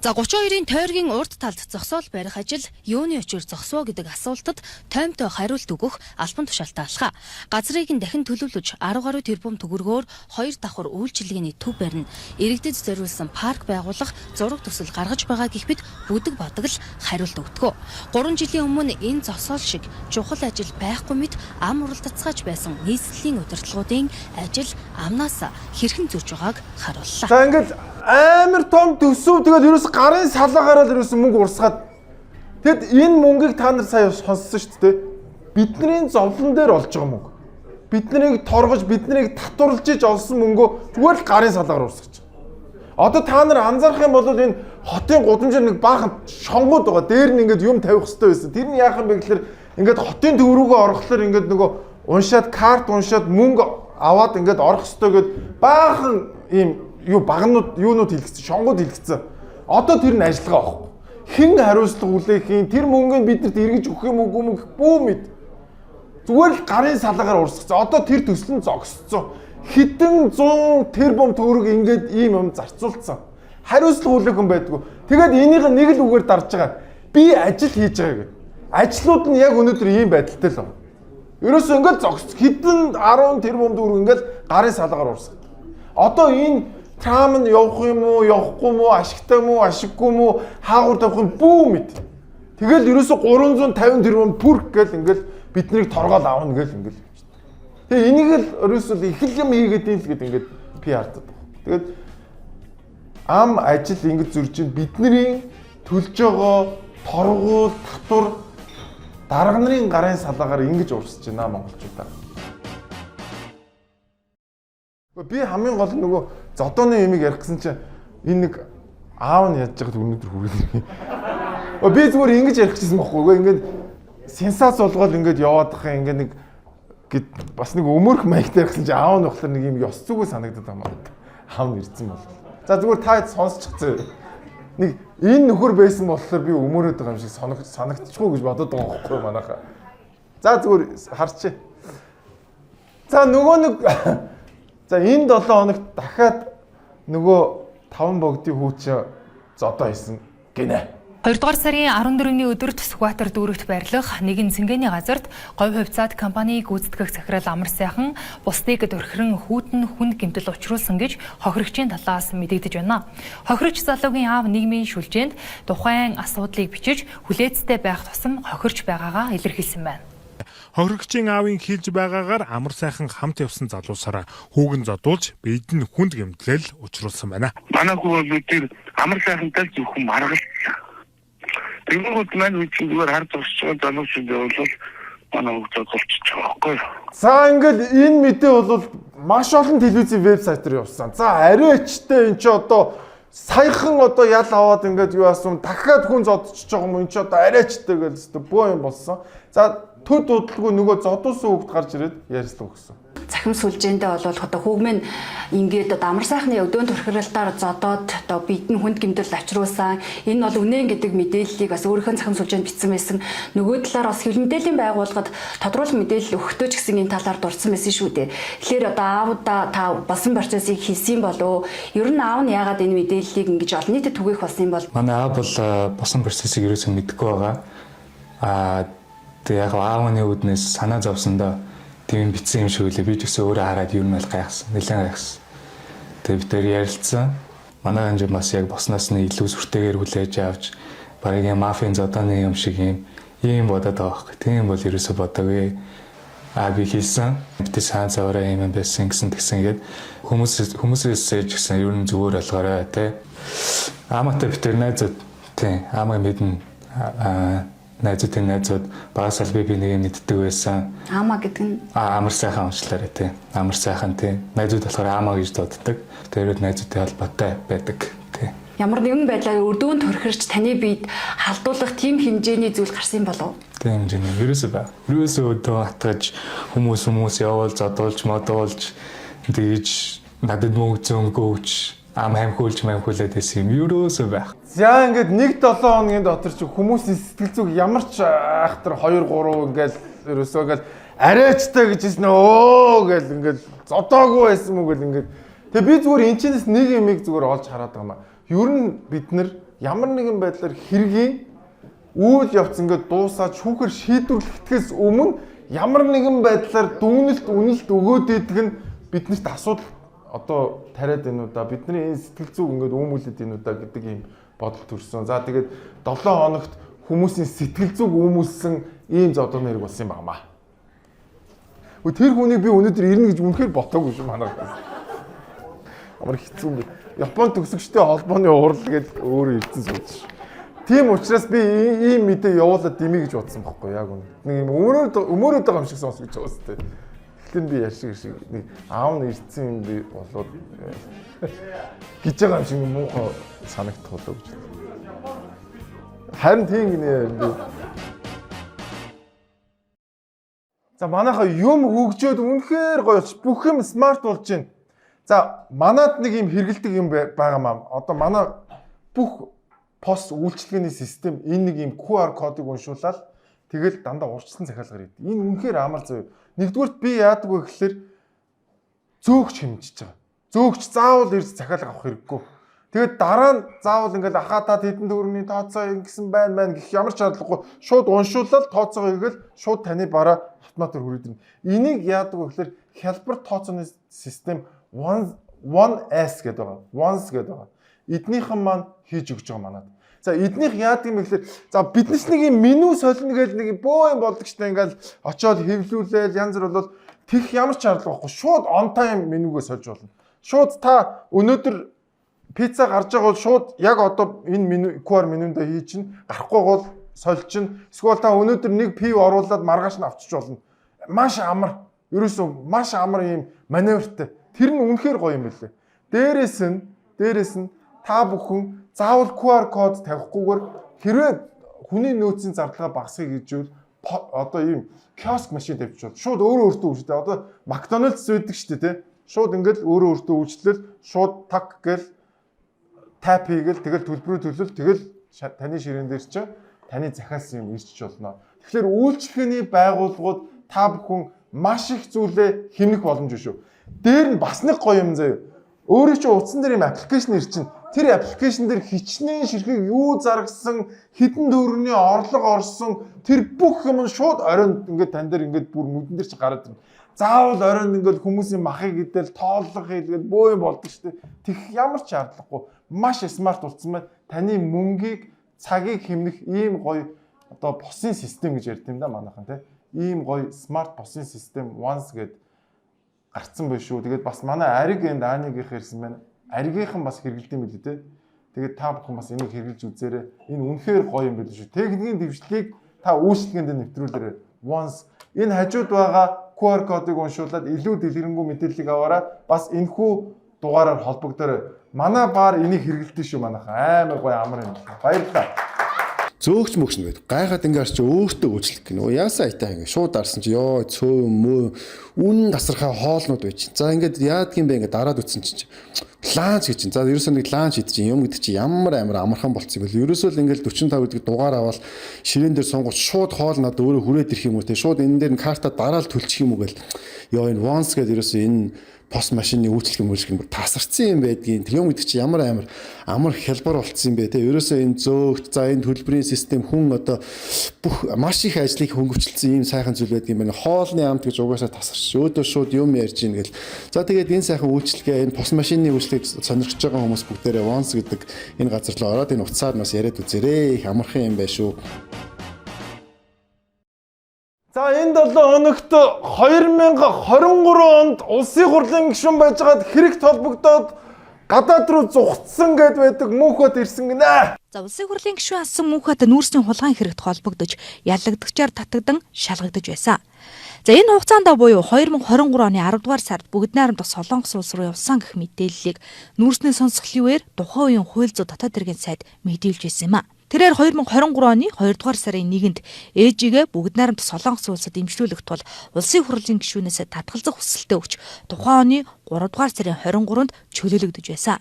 За 32-ийн тойргийн урд талд зогсоол барих ажил юуны учир зогсвоо гэдэг асуултад тоймтой хариулт өгөх албан тушаалтай алхаа. Газрыг нь дахин төлөвлөж 10 гаруй тэрбум төгрөгөөр 2 давхар үйлчилгээний төв барина. Иргэдэд зориулсан парк байгуулах зураг төсөл гаргаж байгаа гэх мэт бүдэг бодог л хариулт өгдөг. 3 жилийн өмнө энэ зогсоол шиг чухал ажил байхгүй мэт ам уралдацгааж байсан нийслэлийн удирдлагуудын ажил амнаас хэрхэн зөрж байгааг харууллаа. За ингээд амар том төсөв тэгээд ерөөс гарын салаагаараа л ерөөс мөнгө урсгаад тэгэд энэ мөнгийг та нар сая сонссон шүү дээ. Бидний зовлон дээр олж байгаа мөнгө. Биднийг торгож, биднийг татварлаж иж олсон мөнгөө зүгээр л гарын салаагаар урсгаж. Одоо та нар анзаарах юм бол энэ хотын гудамжаар нэг баахан шонгууд байгаа. Дээр нь ингээд юм тавих хэрэгтэй байсан. Тэр нь яах юм бэ гэхээр ингээд хотын төв рүүгээ орохлоор ингээд нөгөө уншаад карт уншаад мөнгө аваад ингээд орох хэрэгтэй гэд баахан ийм юу багнууд юунууд хэлгэцэн, шонгууд хэлгэцэн. Одоо тэр нь ажиллагаа авахгүй. Хэн хариуцлага хүлээх юм? Тэр мөнгөний биднэрт эргэж өгөх юм уу мөнгө бүү мэд. Зүгээр л гарын салаагаар урсгацсан. Одоо тэр төсөл нь зогсцсон. Хэдэн зуун тэрбум төгрөг ингээд ийм юм зарцуулсан. Хариуцлага хүлээх юм байдгүй. Тэгээд энийг нэг л үгээр дарж байгаа. Би ажил хийж байгаа гэдэг. Ажлууд нь яг өнөөдөр ийм байдалтай л байна. Ерөөсөө ингээд зогс хэдэн 10 тэрбум төгрөг ингээд гарын салаагаар урсгав. Одоо энэ трам нь явах юм уу, явахгүй юм уу, ашигтай юм уу, ашиггүй юм уу, хаагур тавих юм бүү мэд. Тэгэл ерөөсөө 350 тэрбум пүрк гэл ингээл биднийг торгоол авна гэл ингээл. Тэгээ энийг л ерөөсөө их л юм хийгээд ийн л гэд ингээд PR-даад байгаа. Тэгээд ам ажил ингэж зурж ин бидний төлж байгаа торгуул, татвар дарга нарын гарын салаагаар ингэж урсж байна монголчуудаа. Би хамгийн гол нөгөө зодооны юмыг ярих гэсэн чинь энэ нэг аав нь ядж байгаад өнөөдөр хүрээлээ. Би зүгээр ингэж ярих гэсэн байхгүй юу? Ингээд сенсац болгоод ингээд яваад байгаа юм ингээд нэг гэд бас нэг өмөрх маягтай ярих гэсэн чинь аав нь болохоор нэг юм ёс зүгөө санагдаад байгаа юм. Аав нь ирсэн бол. За зүгээр та сонсчих зөө. Нэг энэ нөхөр байсан болохоор би өмөрөөд байгаа юм шиг санагдчихгүй гэж бодод байгаа байхгүй юу манайхаа. За зүгээр харчих. За нөгөө нэг за энэ 7 хоногт дахиад нөгөө 5 богдын хүү чи зодоо хийсэн гинэ. 2 дугаар сарын 14-ний өдөрт Сүхбаатар дүүрэгт байрлах нэгэн цэнгэний газарт говь хувьцаат компаниг гүйцэтгэх захирал Амар сайхан бусдыг дөрхирэн хүүтэн хүнд гэмтэл учруулсан гэж хохирогчийн талаас мэдэгдэж байна. Хохирогч залуугийн аав нийгмийн шүлжээнд тухайн асуудлыг бичиж хүлээцтэй байх тусам хохирч байгаагаа илэрхийлсэн байна. Хохирогчийн аавын хэлж байгаагаар Амар сайхан хамт явсан залуусаараа хүүг нь зодуулж бид нь хүнд гэмтэл учруулсан байна. Манай хүү бол тэр Амар сайхантай л зөвхөн маргалцсан. Тэгэнгүүт маань үн чинь зүгээр хар зогсож байгаа залуучууд бол манай хүүг зодуулчих байгаа байхгүй юу? За ингээл энэ мэдээ бол маш олон телевизийн вебсайт руу явсан. За арайчтай энэ чи одоо саяхан одоо ял аваад ингээд юу асан дахиад хүн зодчихж байгаа юм энэ чи одоо арайчтай гэж өстө бөө юм болсон. За төд удалгүй нөгөө зодуулсан хүүхд гарч ирээд ярьслаа өгсөн. Цахим сүлжээндээ бол одоо хүүгмэн ингээд одоо амар сайхны өдөөн төрхрэлтээр зодоод одоо бидэн хүнд гэмтэл авчруулсан. Энэ бол үнэн гэдэг мэдээллийг бас өөрийнхөө цахим сүлжээнд бичсэн байсан. Нөгөө талаар бас хэвлэл мэдээллийн байгууллагад тодруулах мэдээлэл өгөхдөө ч гэсэн энэ талаар дурдсан байсан шүү дээ. Тэгэхээр одоо аавда та болсон процессыг хийсэн болов ер нь аав нь яагаад энэ мэдээллийг ингэж олон нийтэд түгээх болсон юм бол? Манай аав бол болсон процессыг ерөөсөө мэдэхгүй байгаа. Аа тэгээ яг аавны үүднээс санаа зовсондоо тийм битсэн юм шиг үлээ. Би ч гэсэн өөрөө хараад юу юм бол гайхсан. Нэлээд гайхсан. Тэгээ бид тэр ярилцсан. Манай ханж бас яг босноос нь илүү сүртэйгээр хүлээж авч бараг юм мафийн зодооны юм шиг юм ийм бодоод байгаа байхгүй. Тийм бол ерөөсө бодоогүй. А би хийсэн. Бид санаа зовроо юм байсан гэсэн тэгсэн гээд хүмүүсээс ч гэсэн ер нь зүгээр ойлгоорой тий. Ааматай бид тэр найзууд тий. Аамаа мэднэ. Аа найзуудын найзууд багасаа л би нэг юм мэддэг байсан. Аамаа гэдэг нь амар сайхан уучлаарай тий. Амар сайхан тий. Найзууд болохоор аамаа гэж дууддаг. Тэрүүд найзуудтай холбоотой байдаг тий. Ямар нэгэн байдлаар өрдөөн төрхирч таны биед халдуулах тийм хэмжээний зүйл гарсан болов уу? Тийм хэмжээний ерөөсөө баг. Ерөөсөө өдөө атгаж хүмүүс явуул зодуулж модуулж тэгж надад мөнгө зөнгөөч ам хамхиулж мамхиулаад байсан юм ерөөсөө байх. За ингээд нэг 7 хоногийн дотор чи хүмүүсийн сэтгэл зүг ямар ч айхтар 2 3 ингээл ерөөсөө ингээл арайчтай гэж хэлсэн өө гэл ингээл зодоогүй байсан мүү гэл ингээд. Тэгээ би зүгээр энэ чинээс нэг юмыг зүгээр олж хараад байгаа юм а. Ер нь бид нар ямар нэгэн байдлаар хэргийн үйл явц ингээд дуусаад шүүхэр шийдвэрлэхээс өмнө ямар нэгэн байдлаар дүгнэлт үнэлт өгөөд идэг нь биднэрт асуудал одоо тариад байна уу да, бидний энэ сэтгэл зүг ингээд үүмүүлээд байна уу да гэдэг ийм бодол төрсөн. За тэгээд 7 хоногт хүмүүсийн сэтгэл зүг үүмүүлсэн ийм зодооны хэрэг болсон юм байна. Тэр хүнийг би өнөөдөр ирнэ гэж үнэхээр бодоагүй шүү манайх. Амар хэцүү юм бэ. Япон төгсөгчтэй холбооны урал гэж өөрөө ирсэн сууж. Тийм учраас би ийм мэдээ явуулаад димээ гэж бодсон байхгүй яг үнэ. Нэг юм өмөрөөд байгаа юм шиг сонсгож байгаа үстэй. Тэгэхээр би ярьшиг шиг нэг аав нь ирсэн юм би болоод гэж байгаа юм шиг муухай санагдах болоо гэж. Харин тийм гинэ би. За манайхаа юм хөгжөөд үнэхээр гоё болч бүх юм смарт болж байна. За манад нэг юм хэрэгэлдэг юм байгаа маа. Одоо манай бүх пост үйлчилгээний систем энэ нэг юм QR кодыг уншуулаад тэгэл дандаа урьдчилан захиалгаар хийдэг. Энэ үнэхээр амар зөө. Нэгдүгürt би яадаг вэ гэхэлэр зөөгч хэмжиж байгаа. Зөөгч заавал ирж захиалга авах хэрэггүй. Тэгээд дараа нь заавал ингээл ахаа та хэдэн төгрөгийн тооцоо ингэсэн байна байна гэх ямар ч шаардлагагүй. Шууд уншуулаад тооцоогоо хийгээл шууд таны бараа автоматар хүрээд ирнэ. Энийг яадаг вэ гэхэлэр хялбар тооцооны систем 1S гэдэг байгаа. 1S гэдэг байгаа. Эднийхэн маань хийж өгч байгаа манад. За эднийх яадаг юм бэ гэхэлэр за биднес нэг юм меню солино гэж нэг бөө юм болдог штэ ингээл очиод хэвлүүлээл янз бүр болол тех ямар ч шаардлага байхгүй. Шууд on time менюгээ сольж болно. Шууд та өнөөдөр пицца гарч байгаа бол шууд яг одоо энэ меню QR менюндээ хий чинь гарахгүй бол сольж чинь. Эсвэл та өнөөдөр нэг пив оруулаад маргааш нь авчиж болно. Маш амар. Ерөөсөө маш амар юм маневртай. Тэр нь үнэхээр гоё юм билээ. Дээрээс нь та бүхэн заавал QR код тавихгүйгээр хэрвээ хүний нөөцийн зардлага багасгая гэж үл одоо ийм киоск машин тавьчих бол шууд өөрөө өөртөө үйлчлээ. Одоо McDonald's байдаг шүү дээ, тэ. Шууд ингээл өөрөө өөртөө үйлчлэл шууд так гэл тап хийгээл тэгэл төлбөрөө төлөл тэгэл таны ширээн дээр чинь таны захиалсан юм ирчиж болно. Тэгэхээр үйлчлэгээний байгууллагууд та бүхэн Маш их зүйлээ хэмнэх боломж шүү. Дээр нь бас нэг гоё юм заяа. Өөрөө чи утсан дээр юм application ир чинь тэр application дээр хичнээн ширхэг юу заргасан, хэдэн төгрөгийн орлого орсон тэр бүх юм нь шууд оройн ингээд тань дээр ингээд бүр нүдэн дээр чи гараад ирнэ. Заавал оройн ингээд хүмүүсийн махыг идэл тооллого хийлгээд бөө юм болдог шүү дээ. Тех ямар ч шаардлагагүй. Маш smart болсон байна. Таны мөнгийг, цагийг хэмнэх ийм гоё одоо POS-ын систем гэж ярьд юм да манайхан тий. Ийм гоё smart POS-ын систем Once гэдэг гарцсан байх шүү. Тэгээд бас манай ариг энд Анигийнх ирсэн байна. Аригийнхан бас хэрэгэлдэм билүү те. Тэгээд та бүхэн бас энийг хэрэглэж үзээрэй. Энэ үнэхээр гоё юм билүү шүү. Техникийн дэвшлийг та үйлчлэгээнд нэвтрүүлээрэй. Once энэ хажууд байгаа QR кодыг уншуулад илүү дэлгэрэнгүй мэдээллийг аваарай. Бас энэхүү дугаараар холбогдоорой. Манай баар энийг хэрэгэлдэж шүү манайхан. Амар гоё амар юм. Баярлалаа. Зөөгч мөгч нь байд. Гайхаад ингээ харч өөртөө үйлчлэх гинэ. Яасан айтаа ингээ шууд дарсан чи ёо цөө мөө үнэн тасархай хоолнууд байж. За ингээд яадгийн бэ ингээ дараад үтсэн чинь ланч гэж чинь. За ерөөсөө нэг ланч идэж юм гэдэг чи ямар амар амархан болцсон юм бэл. Ерөөсөө л ингээл 45 гэдэг дугаар аваад ширээн дээр сунгууч шууд хоол надад өөрөө хүрээд ирэх юм уу те. Шууд энэ дээр нь карта дараал төлчих юм уу гэл. Ёо энэ Once гэдэг ерөөсөө энэ POS машины үйлчлэг мөлжлэг нь тасарсан юм байдгийн. Тэр юм гэдэг чи ямар амар амар хялбар болцсон юм бэ те. Ерөөсөө энэ зөөгч, за энэ төлбөрийн систем хүн одоо бүх маш их ажлыг хөнгөвчлсөн ийм сайхан зүйл байдгийн байна. Хоолны амт гэж угаасаа тасарч өөдөө шууд юм ярьж ийн гэл. За тэгээд энэ сайхан үйлчлэгээ энэ POS машины үйлчлэгийг сонирхож байгаа хүмүүс бүгдээрээ Once гэдэг энэ газар руу ороод энэ утсаар нас яриад үзээрэй. Их амархан юм байна шүү. За энэ 7 хоногт 2023 онд улсын хурлын гишүүн байжгаад хэрэгт холбогдоод гадаад руу зугтсан гэд байдаг Мөнхбат ирсэн гинэ. За улсын хурлын гишүүн асан Мөнхбат нүүрсний хулгайн хэрэгт холбогдож яллагдагчаар татагдан шалгагдаж байсан. За энэ хугацаанд буюу 2023 оны 10 дугаар сард Бүгд найрамдах Солонгос улс руу явсан гэх мэдээллийг нүүрсний сонсголын үеэр тухайн үеийн хууль зүйн дотоод хэргийн сайд мэдээлж байсан юм а. Тэрээр 2023 оны 2 дугаар сарын 1-нд ээжигээ Бүгд найрамдах Солонгос улсад эмчлүүлэх тул улсын хурлын гишүүнээс татгалзах хүсэлтээ өгч тухайн оны 3 дугаар сарын 23-нд чөлөөлөгдөж байсан.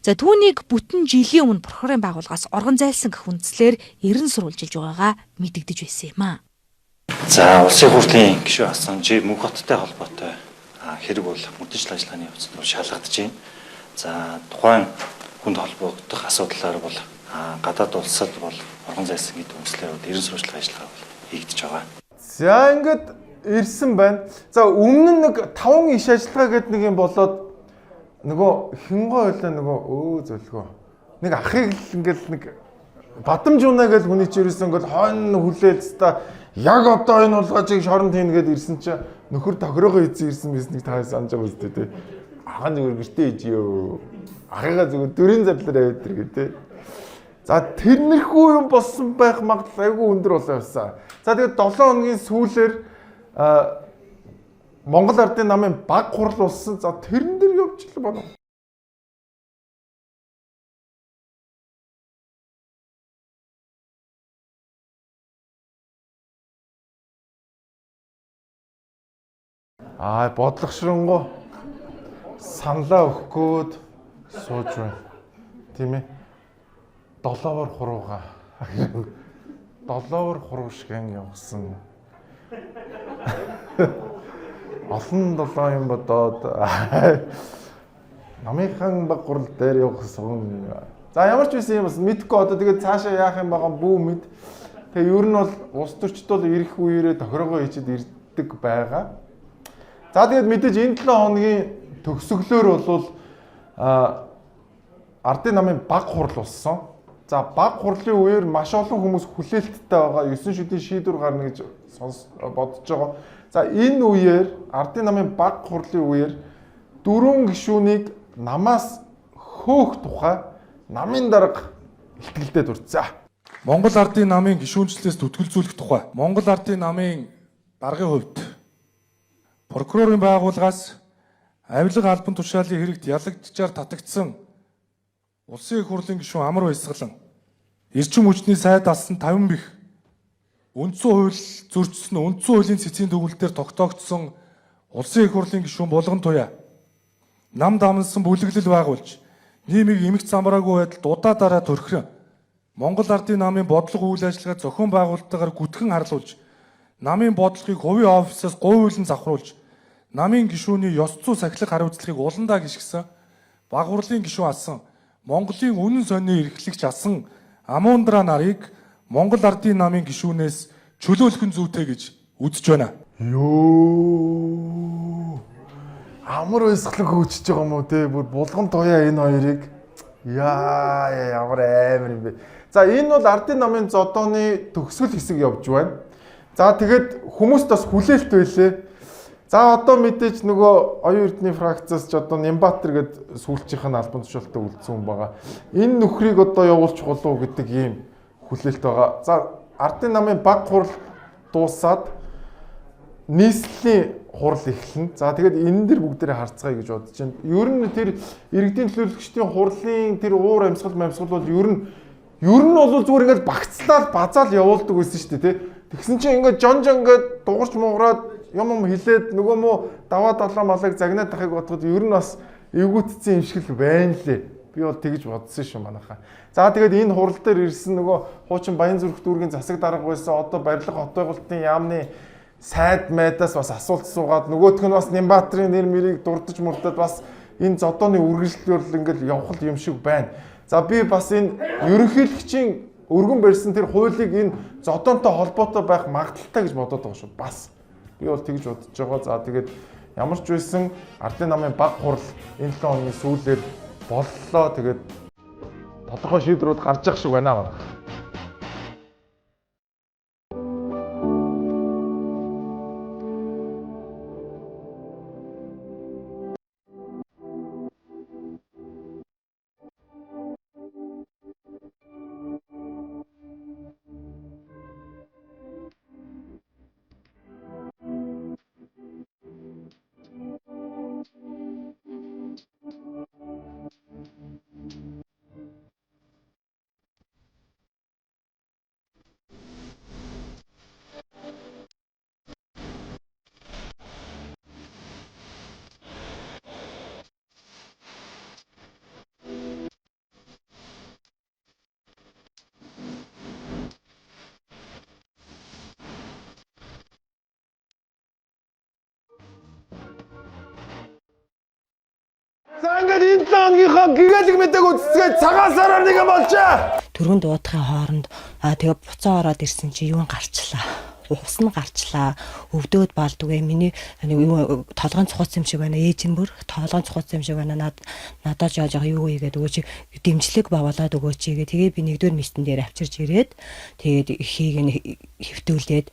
За түүнийг бүтэн жилийн өмнө прокурорын байгууллагаас оргон зайлсан гэх үндслээр эрен сурвалжилж байгаагаа мэдэгдэж байсан юм а. За улсын хурлын гишүүн асан Ж Мөнхбаттай холбоотой хэрэг бол мөрдөжл ажиллагааны явцад бол шалгагдаж байна. За тухайн хүнд холбогдох асуудлаар бол гадаад улсад бол оргон зайлсан гэдэг үндслээр бол эрен сурвалжлах ажиллагаа бол хийгдэж байгаа. За ингээд ирсэн байна. За өмнө нь нэг 5 иш ажиллагаа гэдэг нэг юм болоод нөгөө хингоо байлаа нөгөө өө зөлгөө. Нэг ахыг л ингээл нэг Бадамж унаа гэж хүний чи ирсэн ингээл хойно хүлээл та яг одоо энэ улгаажийг шоронд хийнэ гэд ирсэн чи нөхөр тохирогоо хийсэн ирсэн бизнесийг та санаж байгаа үстэй тий. Ахан зүгээр гэртээ ижиё. Ахыгаа зүгээр дөрийн зарлаар аваад ир гэ тий. За тэрнэрхүү юм болсон байх магадлал айгүй өндөр болоо явсан. За тэгээд 7 хоногийн сүүлээр Монгол Ардын намын баг хурал болсон. За тэрэн дээр явчихлаа байна. Аа бодлогошронгоо саналаа өгөх гээд сууж байна. Тийм ээ. Долоовор хурууга. Долоовор хуруу шиг анги явсан. Олон долоо юм бодоод намынхан баг гурал дээр явах суган. За ямар ч байсан юм бас мэдхгүй одоо тэгээд цаашаа яах юм байгаа бүү мэд. Тэгээ ер нь бол улс төрчд бол ирэх үеэрээ тохирогоо хийчихэд ирдэг байгаа. За тэгээд мэдээж энэ 7 хоногийн төгсгөлөөр бол Ардын намын баг хурал болсон. За баг хурлын үеэр маш олон хүмүүс хүлээлттэй байгаа. 9 шүдийн шийдвэр гарна гэж бодож байгаа. За энэ үеэр Ардын намын баг хурлын үеэр 4 гишүүнийг намаас хөөх тухай намын дарга ихтгэлдээ дурдсан. Монгол Ардын намын гишүүнчлэлээс түтгэлзүүлэх тухай Монгол Ардын намын даргын хувьд прокурорын байгууллагаас авилга албан тушаалын хэрэгт ялагдчаар татагдсан Улсын их хурлын гишүүн Амар Баясгалан эрчим хүчний сайд алсан 50 бих үндсэн хууль зөрчсөн үндсэн хуулийн цэцгийн дүгнэлтээр тогтоогдсон Улсын их хурлын гишүүн Булган Туяа нам дамнасан бүлэглэл байгуулж нийгмийг эмх замбраагүй байдалд удаа дараа төрхрөн Монгол Ардын намын бодлого үйл ажиллагаа зохион байгуулалтаар гүтгэн харлуулж Намын бодлогыг хувийн офисоос гуйвуулан завхруулж намын гишүүний ёс зүй сахилах хариуцлагыг уландаа гიშгсэн баг хурлын гишүүн асан Монголын үнэн сонины эрхлэгч асан Амундраа нарыг Монгол Ардын намын гишүүнээс чөлөөлөх нь зүйтэй гэж үзэж байна. Йоо. Амар уйсгалан хөөчж байгаа юм уу те? Бүр булган туяа энэ хоёрыг. Яа, ямар амар юм бэ. За энэ бол Ардын намын зодооны төгсгөл хэсэг явж байна. За тэгээд хүмүүст бас хүлээлт байлээ. За одоо мэдээж нөгөө оюун эрдний фракциас ч одоо Нямбатар гэд сүүлчийнх нь албан тушаалтай үлдсэн хүн байгаа. Энэ нөхрийг одоо явуулчих болов гэдэг ийм хүлээлт байгаа. За Ардын намын баг хурал дуусаад нийслэлийн хурал эхэлнэ. За тэгээд энэ дэр бүгдээрээ харцгаая гэж бодож байна. Ер нь тэр иргэдийн төлөөлөгчдийн хурлын тэр уур амьсгал бол ер нь бол зүгээр ингээд багцлал базаал явуулдаг байсан шүү дээ, тэ. Тэгсэн чинь ингээд жон жон ингээд дугарч муураад юм хилээд нөгөө мө даваа далаа малыг загнаад тахыг бодоход ер нь бас эвгүйтсэн юм шиг л байна лээ. Би бол тэгж бодсон шүү манайхаа. За тэгээд энэ хурал дээр ирсэн нөгөө хуучин Баян зүрх дүүргийн засаг дарга байсан одоо барилга хот байгуулалтын яамны сайд майдаас бас асуулт суугаад нөгөөх нь бас Нямбатрын нэр мэрийг дурдж мурдаад бас энэ зодооны үргэлжлэл ингээл явах юм шиг байна. За би бас энэ ерөнхийлөгчийн өргөн барьсан тэр хуулийг энэ зодоонтой холбоотой байх магадaltaй гэж бодоод байгаа шүү. Бас би бол тэгж бодож байгаа. За тэгээд ямар ч байсан Ардын намын баг хурал энэ 7 хоногийн сүүлээр боллоо. Тэгээд тодорхой шийдвэрүүд гарч явах шиг байна аа. За ингээд энэ 7 хоногийнхоо гэгээлэг мэдээг үзцгээд цагаан сараар нэг юм болжээ. Түргэн дуудахын хооронд тэгээ буцаа ороод ирсэн чи юун гарчлаа. Ус нь гарчлаа. Өвдөөд балдгүй. Миний юу толгойн цухуц юм шиг байна. Ээж нь бүр толгойн цухуц юм шиг байна. Надад жоо жоо юу хийгээд өгөөч дэмжлэг бавуулаад өгөөч гээ. Тэгээ би нэгдүгээр мистэн дээр авчирч ирээд тэгээд ихийг нь хэвтүүлээд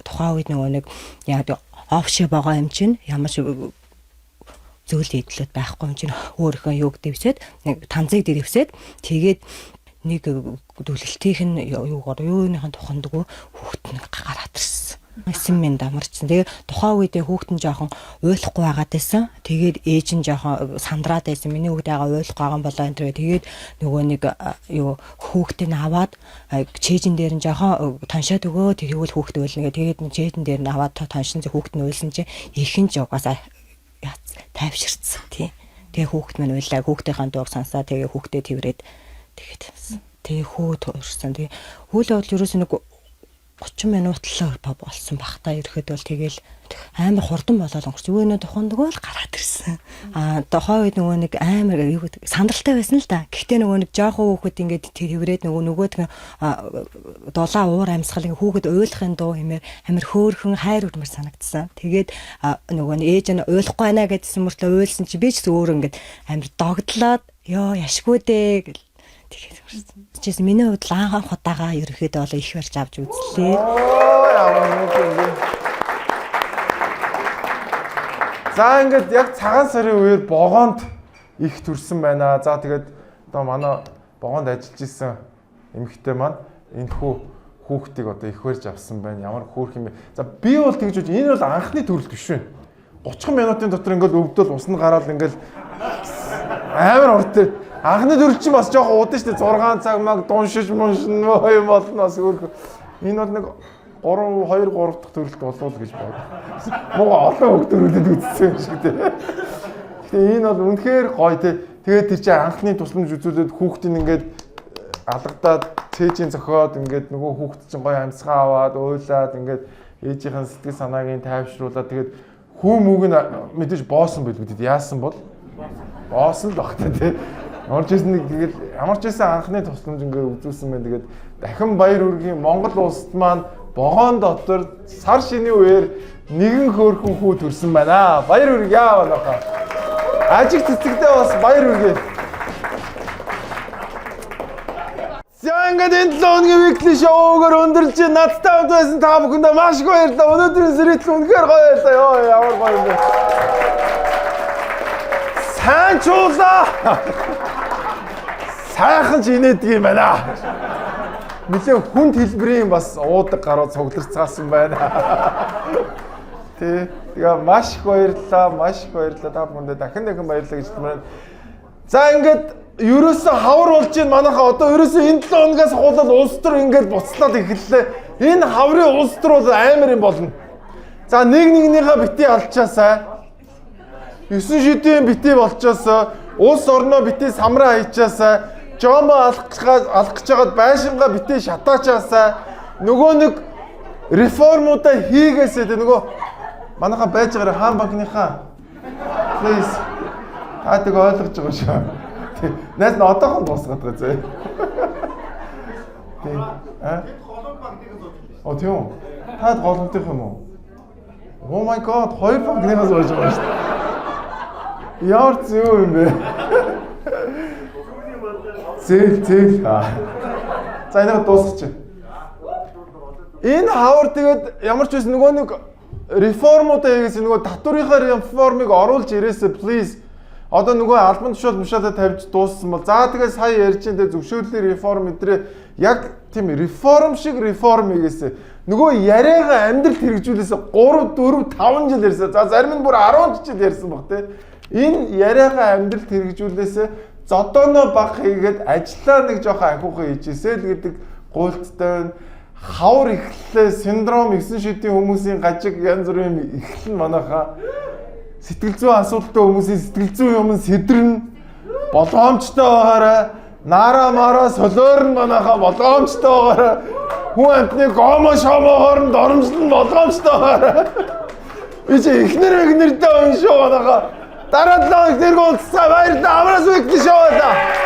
тухайн үед нөгөө нэг яг офши байгаа юм чинь ямар ч зөөл эдлээд байхгүй юм чинь өөрийнхөө юуг дэвсээд нэг танзыг дэвсээд тэгээд нэг дүлэлтийнх нь юугаар юуныхын тухандгүй хүүхэд нь гараад ирсэн. 9 минь дамарчсан. Тэгээ тухайн үедээ хүүхэд нь жоохон уйлахгүй байгаад байсан. Тэгээд ээж нь жоохон сандраад байсан. Миний хүүхэд ягаа уйлахгүй байгаа юм болоо энэ тэр. Тэгээд нөгөө нэг юу хүүхдээ нь аваад чэйжин дээр нь жоохон тоншоод өгөө. Тэгвэл хүүхэд уйлна гэ. Тэгээд чэйжин дээр нь аваад тоншин хүүхэд нь уйлсан чинь ихэн ч угаасаа тайвширцсан тий. Тэгээ хүүхэд минь уйлаа. Хүүхдийнхээ дууг сонсоо. Тэгээ хүүхдээ тэрвэрэд тэгээд тэгээ хүү төрсөн. Тэгээ үйл явдал ерөөсөө нэг 30 минут л болсон бах та ерөөхдөө бол тэгэл амар хурдан болоод өнгөрч. Юу нэ тухайн нөгөө л гараад ирсэн. Тухайн үед нөгөө нэг амар юу гэдэг сандралтай байсан л да. Гэхдээ нөгөө нэг жоохон хүүхэд ингээд тэрврээд нөгөөд нь дулаан уур амьсгал ингээд хүүхэд уйлахын дуу хэмээр амар хөөрхөн хайр өрмөр санагдсан. Тэгээд нөгөө нь ээж нь уйлахгүй байна гэдсэн мөртлөө уйлсан чи би ч өөр ингээд амар догдлоод ёо яшгүй дээ гэл тэгээд өнгөрсөн. Чээс миний хувьд анх удаага ерөөхдөө бол их барьж авч үзлээ. За ингээд яг цагаан сарын үеэр богоонд их төрсэн байна. За тэгээд одоо манай богоонд ажиллаж исэн эмэгтэй маань энэхүү хүүхдийг одоо их барьж авсан байна. Ямар хөөрх юм бэ? За би бол тэгж үз энэ бол анхны төрөл биш үү? 30 минутын дотор ингээд өвдөл ус нь гараад ингээд амар урт. Анхны төрөл чинь бас жоохон удан шүү дээ. 6 цаг маг дуншиж муншин юм болно бас хөөрх. Энэ бол нэг 3 2 3 дахь төрөлт болов гэж бод. Муу олон хөх төрөлөд үзсэн юм шиг тий. Гэтэ энэ бол үнэхээр гоё тий. Тэгээд тэр чинь анхны тусламж үзүүлээд хүүхдийн ингээд алгадаад цээжийн зохиод ингээд нөгөө хүүхд чинь гоё амьсгаа аваад уйлаад ингээд Ээжийнхэн сэтгэл санааг нь тайвшруулаад тэгээд хүү мүг нь мэдээж боосон байлгүй дээ. Яасан бол боосон л багтаа тий. Ямар ч байсан нэг тэгэл ямар ч байсан анхны тусламж ингээ үзүүлсэн байна. Тэгээд дахин баяр хүргэе. Монгол улсад маань вогоон дотор сар шинийн үеэр нэгэн хөөрхөн хүү төрсэн байна. Баяр хүргье манайхаа. Ажиг цэцэгдээ бас баяр хүргэе. За ингээд энэ 7 хоногийн weekly show-гаар өндөрлж надтай хамт байсан та бүхэндээ маш их баярлалаа. Өнөөдрийн сэрэтл үнэхээр гоё байлаа. Йоо ямар гоё юм бэ. Сайн чуулаа. Сайхан ч инээдэг юм байна. Нилээ хүнд хэлбэрийн бас уудаг гаруу цугларцгаасан байна. Тэ. Тэгээ маш их баярлалаа. Маш их баярлалаа. Та бүхэндээ дахин дахин баярлалаа гэж хэлмээр. За ингээд ерөөсөө хавар болж байна манайхаа одоо ерөөсөө энэ 7 хоногоос хуулаад улс төр ингээд буцлаад эхэллээ. Энэ хаврын улс төр бол амар юм болно. За нэг нэгнийхээ бити алчаасай. 9 шидийн бити болчоосоо улс орноо бити самраа хийчаасай. Жомо алах гэж байгаад байшингаа бити шатаачаасай. Нөгөө нэг реформудаа хийгээсэй тэ нөгөө манайхаа байж байгаа хаан банкныхаа please та тэг ойлгож байгаа шүү. Найз нь одоохон дуусгаад байгаа зөө. Тий. А? О тийм үү? Таад голомтынх юм уу? Oh my god, хоёр банкныхаас сууж байгаа шүү дээ. Ямар зөв юм бэ? Зээл зээл. За энийг дуусгачих. Энэ хавар тэгээд ямар ч байсан нөгөө нэг реформудаа хийгээсэй нөгөө татварынхаа реформыг оруулж ирээсэй please. Одоо нөгөө албан тушаал мушаалаа тавьж дууссан бол за тэгээ сая ярьж энэ зөвшөөрлийн реформ эдрээ яг тийм реформ шиг реформ хийгээсэй. Нөгөө яриагаа амьдралд хэрэгжүүлээсэй 3 4 5 жил ярьсан. За зарим нь бүр 10 жил ярьсан баг те. Энэ яриагаа амьдралд хэрэгжүүлээсэй зодооноо баг хийгээд ажиллаа нэг жоохон ахиухан хийжээсэй л гэдэг гуйлттай байна. Хавар эхлэлээ синдром 9 шидийн хүмүүсийн гажиг янз бүрийн юм эхлэн манайхаа сэтгэл зүйн асуудалтай хүмүүсийн сэтгэл зүйн юм сэдрэн боломжтой байгаарай. Нара мара солиор нь манайхаа боломжтой байгаарай. Хүн амтны гомо шомоогоор нь доромжлон боломжтой байгаарай. Би чи эхнэр эхнэртэй юм шүү манайхаа. Дараа 7 хоног тэрэг уулзцаа баярлалаа. Амраас weekly show байлаа.